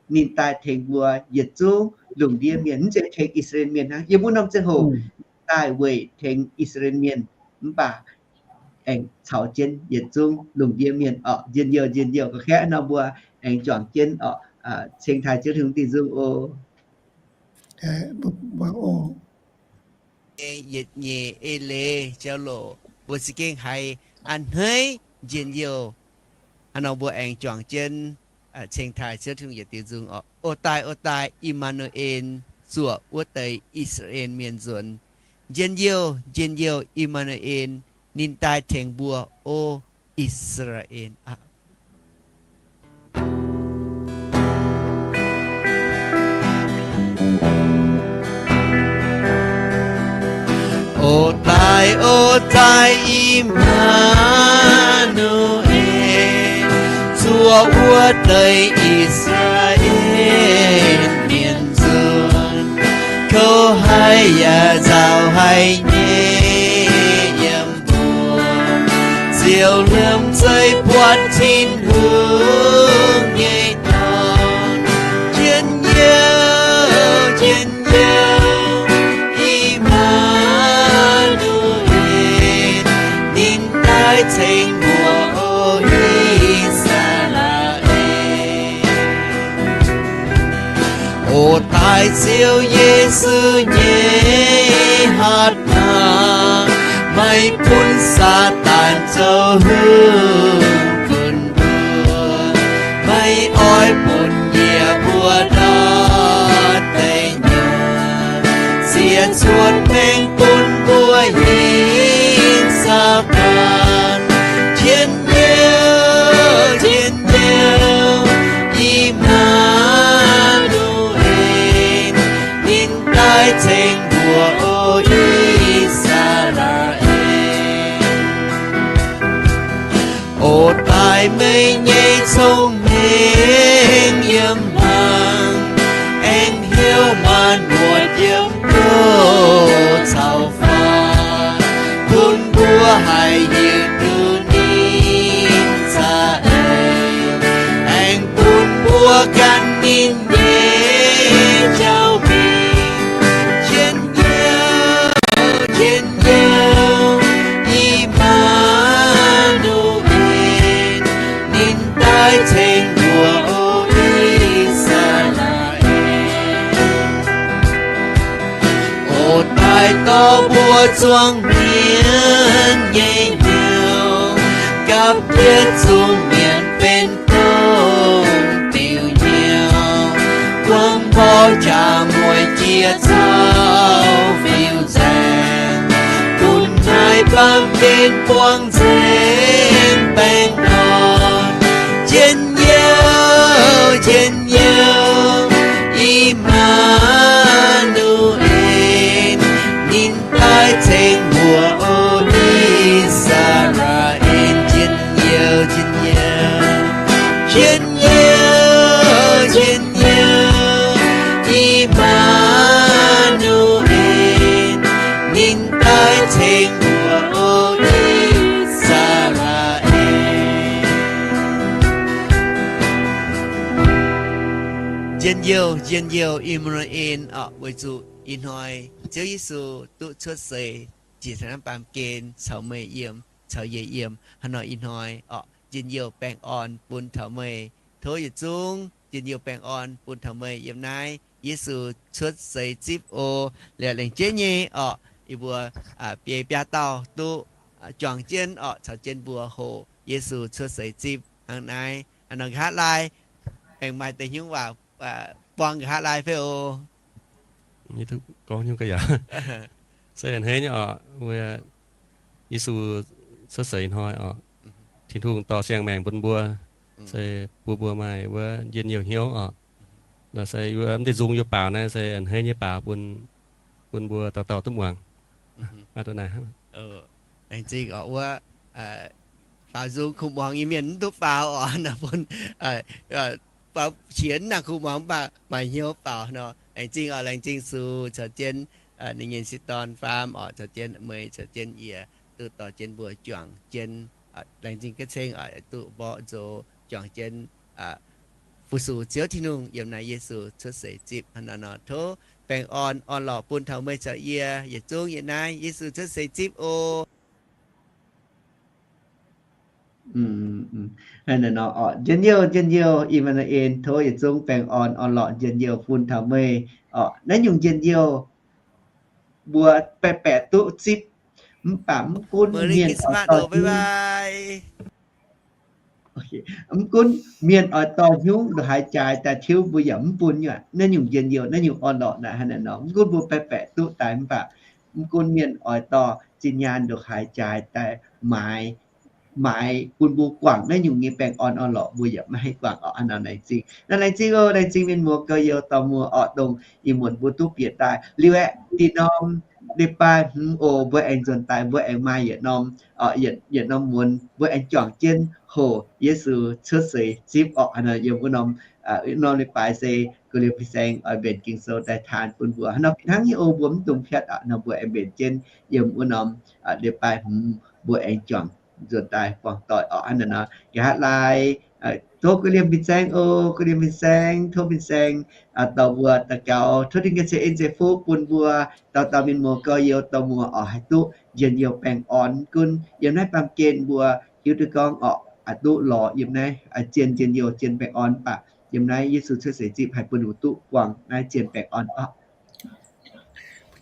ninh daaih tengx mbuo yietc zungv lungh ndiev mienh, mv zeiz tengx I^saa^laa^en Mienh hnangv. Yiem wuov norm ziangh hoc daaih weic tengx I^saa^laa^en Mienh, mv baac aengx caux jienv yietc zungv lungh ndiev mienh oc. Njien-youh, njien-youh, gauh kaeqv nor mbuo aengx juangc jienv oc, ceng taaih Ziouv Tin-Hungh diuh nzung oc. Yietc nyeic eix leiz jauv-louc mbuo za'gengh haiz a'hneiv njien-youh. Hnangv nor mbuo aengx juangc jienv ceng taaih Ziouv Tin-Hungh yietc diuh nzung oc. O daaih, o daaih, I^maa^nu^en, zuoqc wuov deix I^saa^laa^en Mienh nzuonx. Njien-youh, njien-youh, I^maa^nu^en, ninh daaih tengx mbuo, o I^saa^laa^en aqv. O daaih, o daaih, I^maa^nu^en, zuoqc wuov deix I^saa^laa^en Mienh nzuonx. Kouv haic yaac nzauh haic nyei yiem mbuo, ziouc liemh zeih buatc Tin-Hungh nyei Dorn. Njien-youh, njien-youh, I^maa^nu^en, ninh daaih tengx mbuo, o I^saa^laa^en. O daaih Ziouv Yesu nyei hatc maaz, meih bun Saadaan zoux hungh funx mbuo. Meih oix bun yie mbuo ndortv deic nyuoqc, ziec cuotv maengc bun mbuo hingh Saadaan. Njien-youh, njien-youh, I^maa^nu^en, ninh daaih tengx mbuo, o I^saa^laa^en. O daaih meih nyei cong-mengh yiem hmuangx, aengx hnyouv maanc muotc yiem gouv caux faanv, bun mbuo haih hiuv duqv ninh za'eix, aengx bun mbuo gan ninh nyei jauv mingh. Njien-youh, njien-youh, I^maa^nu^en, ninh daaih tengx mbuo, o I^saa^laa^en. O daaih dorh mbuo zuangx mienh nyei hnyouv gapv jienv zuangx mienh benx dongh diuc hnyouv, buangv mborqv jaax mueiz jiex caux fiuv-nzaeng, bun naaiv baamh gen buangh nzengc baengh orn. Njien-youh, njien-youh, I^maa^nu^en, ninh daaih tengx mbuo, o I^saa^laa^en. Njien-youh, njien-youh, njien-youh, njien-youh, I^maa^nu^en, ninh daaih tengx mbuo, o I^saa^laa^en. Njien-youh, njien-youh, I^maa^nu^en oc, weic zuqc ih hnoi Ziouv Yesu duqv cuotv seix njiec taux naaiv baamh gen caux meih yiem, caux yie yiem. Hnangv nor ih hnoi oc, njien-youh baengh orn bun taux meih. Tov yietc zungv njien-youh baengh orn bun taux meih yiem naaiv Yesu cuotv seix zipv o. Liuz laengz jeiv nyei oc, yie mbuo biei biaa dauh duqv juangc jienv oc, caux jienv mbuo hoqc Yesu cuotv seix zipv hnangv naaiv. Hnangv nor nqa'haav laai, aengx maaih deix hnyouv waac buang nqa'haav laai fai o? Gorngv hnyouv ga'yaauc. Se a'hneiv nyei oc, Yesu cuotv seix hnoi oc, Tin-Hungh dorh siang-maengc bun mbuo, se bun mbuo maaih wuov njien-youh hnyouv oc. Nor se yie mv deix nzung yie baaux naaiv se a'hneiv nyei baaux bun, bun mbuo dauh dauh duqv muangx. Laengz zingh oc wuov, faaux nzung kuh muangx nyei mienh mv duqv faaux oc, nor bun faaux qiex naaic kuh muangx mv baac maaih hnyouv faaux nor. Laengz zingh oc, laengz zingh Yesu caux jienv ninh nyei sieqv dorn faam oc, caux jienv meih, caux jienv yie, duqv dorh jienv mbuo juangc jienv. Laengz zingh ga'ceng oc, duqv mborqv nzox juangc jienv fu-sux Ziouv Tin-Hungh yiem naaiv Yesu cuotv seix zipv hnangv naaiv nor. Tov baengh orn orn-lorqc bun taux meih caux yie yietc zungv yiem naaiv Yesu cuotv seix zipv oc. Njien-youh, njien-youh, I^maa^nu^en, tov yietc zungv baengh orn orn-lorqc njien-youh bun taux meih oc. Naaiv nyungc njien-youh mbuo baeqc baeqc duqv zipv, mv baac mv gunv mienh oc, Mv gunv mienh oix dorh hnyouv ndongc haaix jaaix daaih tiuv mbuo yaac mv bun nyei aqv. Naaiv nyungc njien-youh, naaiv nyungc orn-lorqc naaic hnangv naaic nor. Mv gunv mbuo baeqc baeqc duqv daaih mv baac, mv gunv mienh oix dorh zinh nyaanh ndongc haaix jaaix daaih maaiz, maaiz bun mbuo guangc naaiv nyungc nyei baengh orn orn-lorqc, mbuo yaac maiv haih guangc oc. Hnangv naaic laengz zingh. Naaiv laengz zingh oc, laengz zingh mienh muoz gauh youz dorh muoz orqc, dongh ih muonz mbuo duqv bieqc daaih liuz aeqv, dih norm leiz-baaix hmz oc, mbuo aengx nzuonx daaih, mbuo aengx maaih yietc norm, yietc norm muonz mbuo aengx juangc jienv hoqc Yesu cuotv seix zipv orqc. Hnangv naaic yiem wuov norm, norm leiz-baaix se ga'liemh fin-saeng oix mbenc Ging-Sou daaih taan bun mbuo. Hnangv nor fih hnangv nyei oc, mbuo mv dungx piatv aqv. Nor mbuo aengx mbenc jienv yiem wuov norm leiz-baaix hmz mbuo aengx juangc nzuonx daaih buangh doic orqc. Hnangv naaic nor, nqa'haav laai tov ga'liemh fin-saeng oc, ga'liemh fin-saeng, tov fin-saeng dorh mbuo daux gaux, tov Tin-Hungh ceix en ceix fuqv bun mbuo dauh dauh mienh muoz gauh youz dorh muoz oc, haih duqv njien-youh baengh orn. Gunv yiem naaiv baamh gen mbuo hiuv duqv gorngv oc, haih duqv lorz yiem naaiv zien njien-youh, zien baengh orn mv baac yiem naaiv Yesu cuotv seix zipv haih bun mbuo duqv buangh naaiv zien baengh orn oc.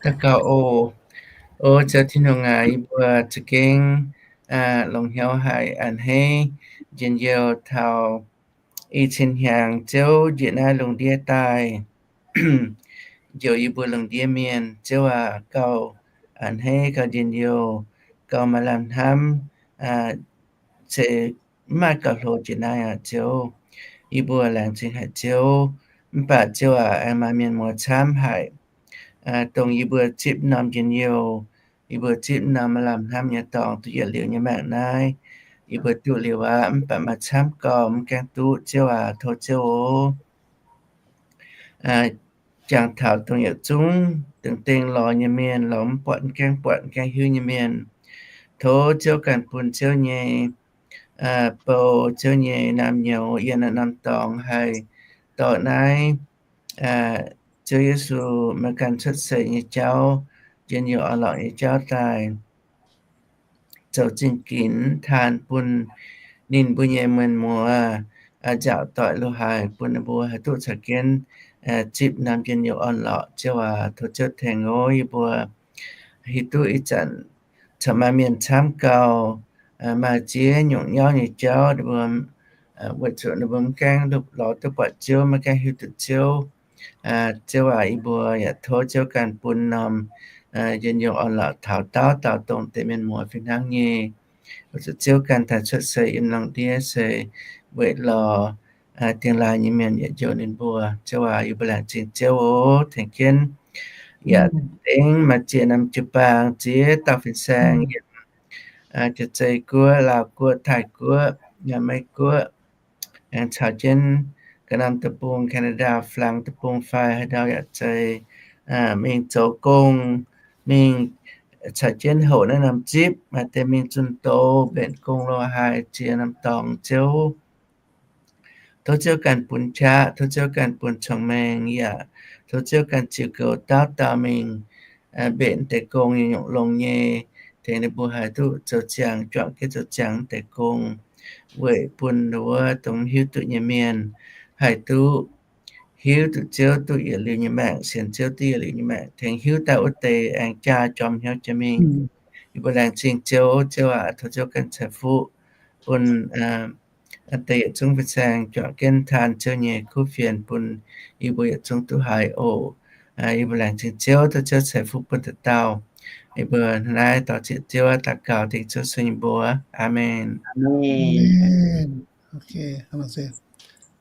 Daux gaux oc. O Ziouv Tin-Hungh aac, yie mbuo za'gengh longc hnyouv haic a'hneiv njien-youh taux i cin hnyangx Ziouv njiec naaiv lungh ndiev daaih, njoux yie mbuo lungh ndiev mienh. Ziouv aac, gauh a'hneiv, gauh njien-youh, gauh maaih lamh hnamv, se mv maaih gauh hlo jiex naaiv aqv Ziouv. Yie mbuo laengz zingh haic Ziouv. Mv baac Ziouv aac, aengx maaih mienh muoz camv haic, dongh yie mbuo zipv norm njien-youh, yie mbuo zipv norm maaih lamh hnamv nyei dorngx duqv yietc liuz nyei maengc naaiv, yie mbuo duqv liuz aqv. Mv baac maaih camv gauh mv gaengh duqv. Ziouv aac, tov Ziouv oc, jangx taux dongh yietc zungv dengh dengh lorz nyei mienh, lorz mv buatc, mv gaengh buatc, mv gaengh hiuv nyei mienh. Tov Ziouv ganh bun Ziouv nyei bou, Ziouv nyei naamh nyouz yiem naaiv norm dorngx haih dorh naaiv Ziouv Yesu meih ganh cuotv seix nyei jauv, njien-youh orn-lorqc nyei jauv daaih zoux zingh ginx taan bun ninh mbuo nyei mienh muoz nzaaux doic lo haic, bun ninh mbuo haih duqv caux jienv zipv norm njien-youh orn-lorqc. Ziouv aac, tov Ziouv tengx oc. Yie mbuo hiuv duqv ih zanc corc maaih mienh camv gauh maaih ziex nyungc nyauv nyei jauv, ninh mbuo weic zuqc ninh mbuo mv gaengh lorz duqv buatc Ziouv, maiv gaengh hiuv duqv Ziouv. Ziouv aac, yie mbuo yaac tov Ziouv ganh bun norm njien-youh orn-lorqc taux dauh dauh dongh deix mienh muoz fih hnangv nyei. Weic zuqc Ziouv ganh daaih cuotv seix yiem lungh ndiev se weic lorz dingh laaih nyei mienh yaac njoux ninh mbuo. Ziouv aac, yie mbuo laengz zingh Ziouv oc. Tengx jienv yaac dengv maaih ziex norm jiu-baang, ziex dauh fin-saeng yiem Jaav-Zei Guoqv, Laauv Guoqv, Taiv Guoqv, Meiv Guoqv, aengx caux jienv ga'naaiv deic-bung, Canada, Flaang deic-bung fai haaix ndau yaac zeiz, mingh zoux gong, mingh caux jienv hoqc naaiv norm zipv, maaih deix mingh zunh doz, mbenc gong lo haaix ziex norm dorngx Ziouv. Tov Ziouv ganh bun qaqv, tov Ziouv ganh bun cong-mengh yaac tov Ziouv ganh ziux goux dauh dauh mingh mbenc deix gong nyei nyungc longx nyei, tengx ninh mbuo haih duqv zoux ziangx, juangc jienv zoux ziangx deix gong, weic bun wuov dongh hiuv duqv nyei mienh haih duqv hiuv duqv Ziouv duqv yietc liuz nyei maengc, sienx Ziouv duqv yietc liuz nyei maengc, tengx hiuv daaih wuov deix aengx jaa jorm hnyouv jiex mingh. Yie mbuo laengz zingh Ziouv. Ziouv aac, tov Ziouv ganh ceix fuqv bun deix yietc zungv fin-saeng juangc jienv taan Ziouv nyei kuv fienx bun yie mbuo yietc zungv duqv haiz oc. Yie mbuo laengz zingh Ziouv, tov Ziouv ceix fuqv bun dauh dauh. Yie mbuo naaiv dor ziec Ziouv daux gaux dengv Ziouv Yesu nyei mbuox. Aamen.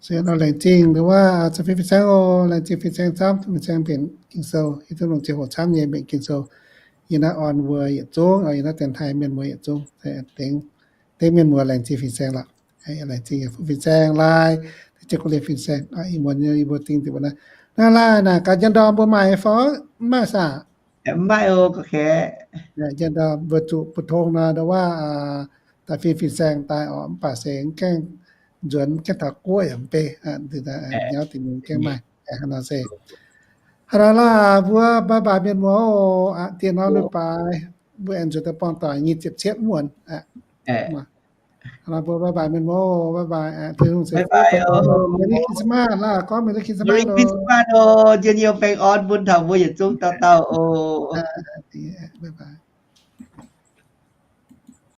Se nor laengz zingh wuov fin-saeng oc, laengz zingh fin-saeng camv, fin-saeng mbenc Ging-Sou, hiuv duqv longc ziangh hoc camv nyei mbenc Ging-Sou. Yie naaiv orn mbuo yietc zungv, yie naaiv dien taaih mienh muoz yietc zungv, dengv mienh muoz laengz zingh fin-saeng lorqc. Laengz zingh yie fu fin-saeng laai, dengv jienv guv liemh fin-saeng. Ih muonz yie mbuo dingh deix mbuo naaiv, naaiv laai naaic gaax njien-dorn mbuo maaih fai mv maaih saah? Mv maaih oc, gorqv-kaeqv. Njien-dorn mbuo zuqc butv tong nor, ndau wuov daaih fin fin-saeng daaih orqc, mv baac se mv gaengh nzuonx, mv gaengh taux guoqv yaac mv bei. Nyauv dingc mingh mv gaengh maaih. Hnangv nor se, hnangv nor laah, mbuo bye bye mienh muoz oc. Diex norm leiz-baaix mbuo aengx nzuonx daaih buangh doic nyic ziepc cietv muonz. Hnangv nor mbuo bye bye mienh muoz oc, bye bye. Tin-Hungh ceix fuqv, Merry Christmas laah, gorngv Merry Christmas oc. Njien-youh baengh orn bun taux mbuo yietc zungv dauh dauh oc.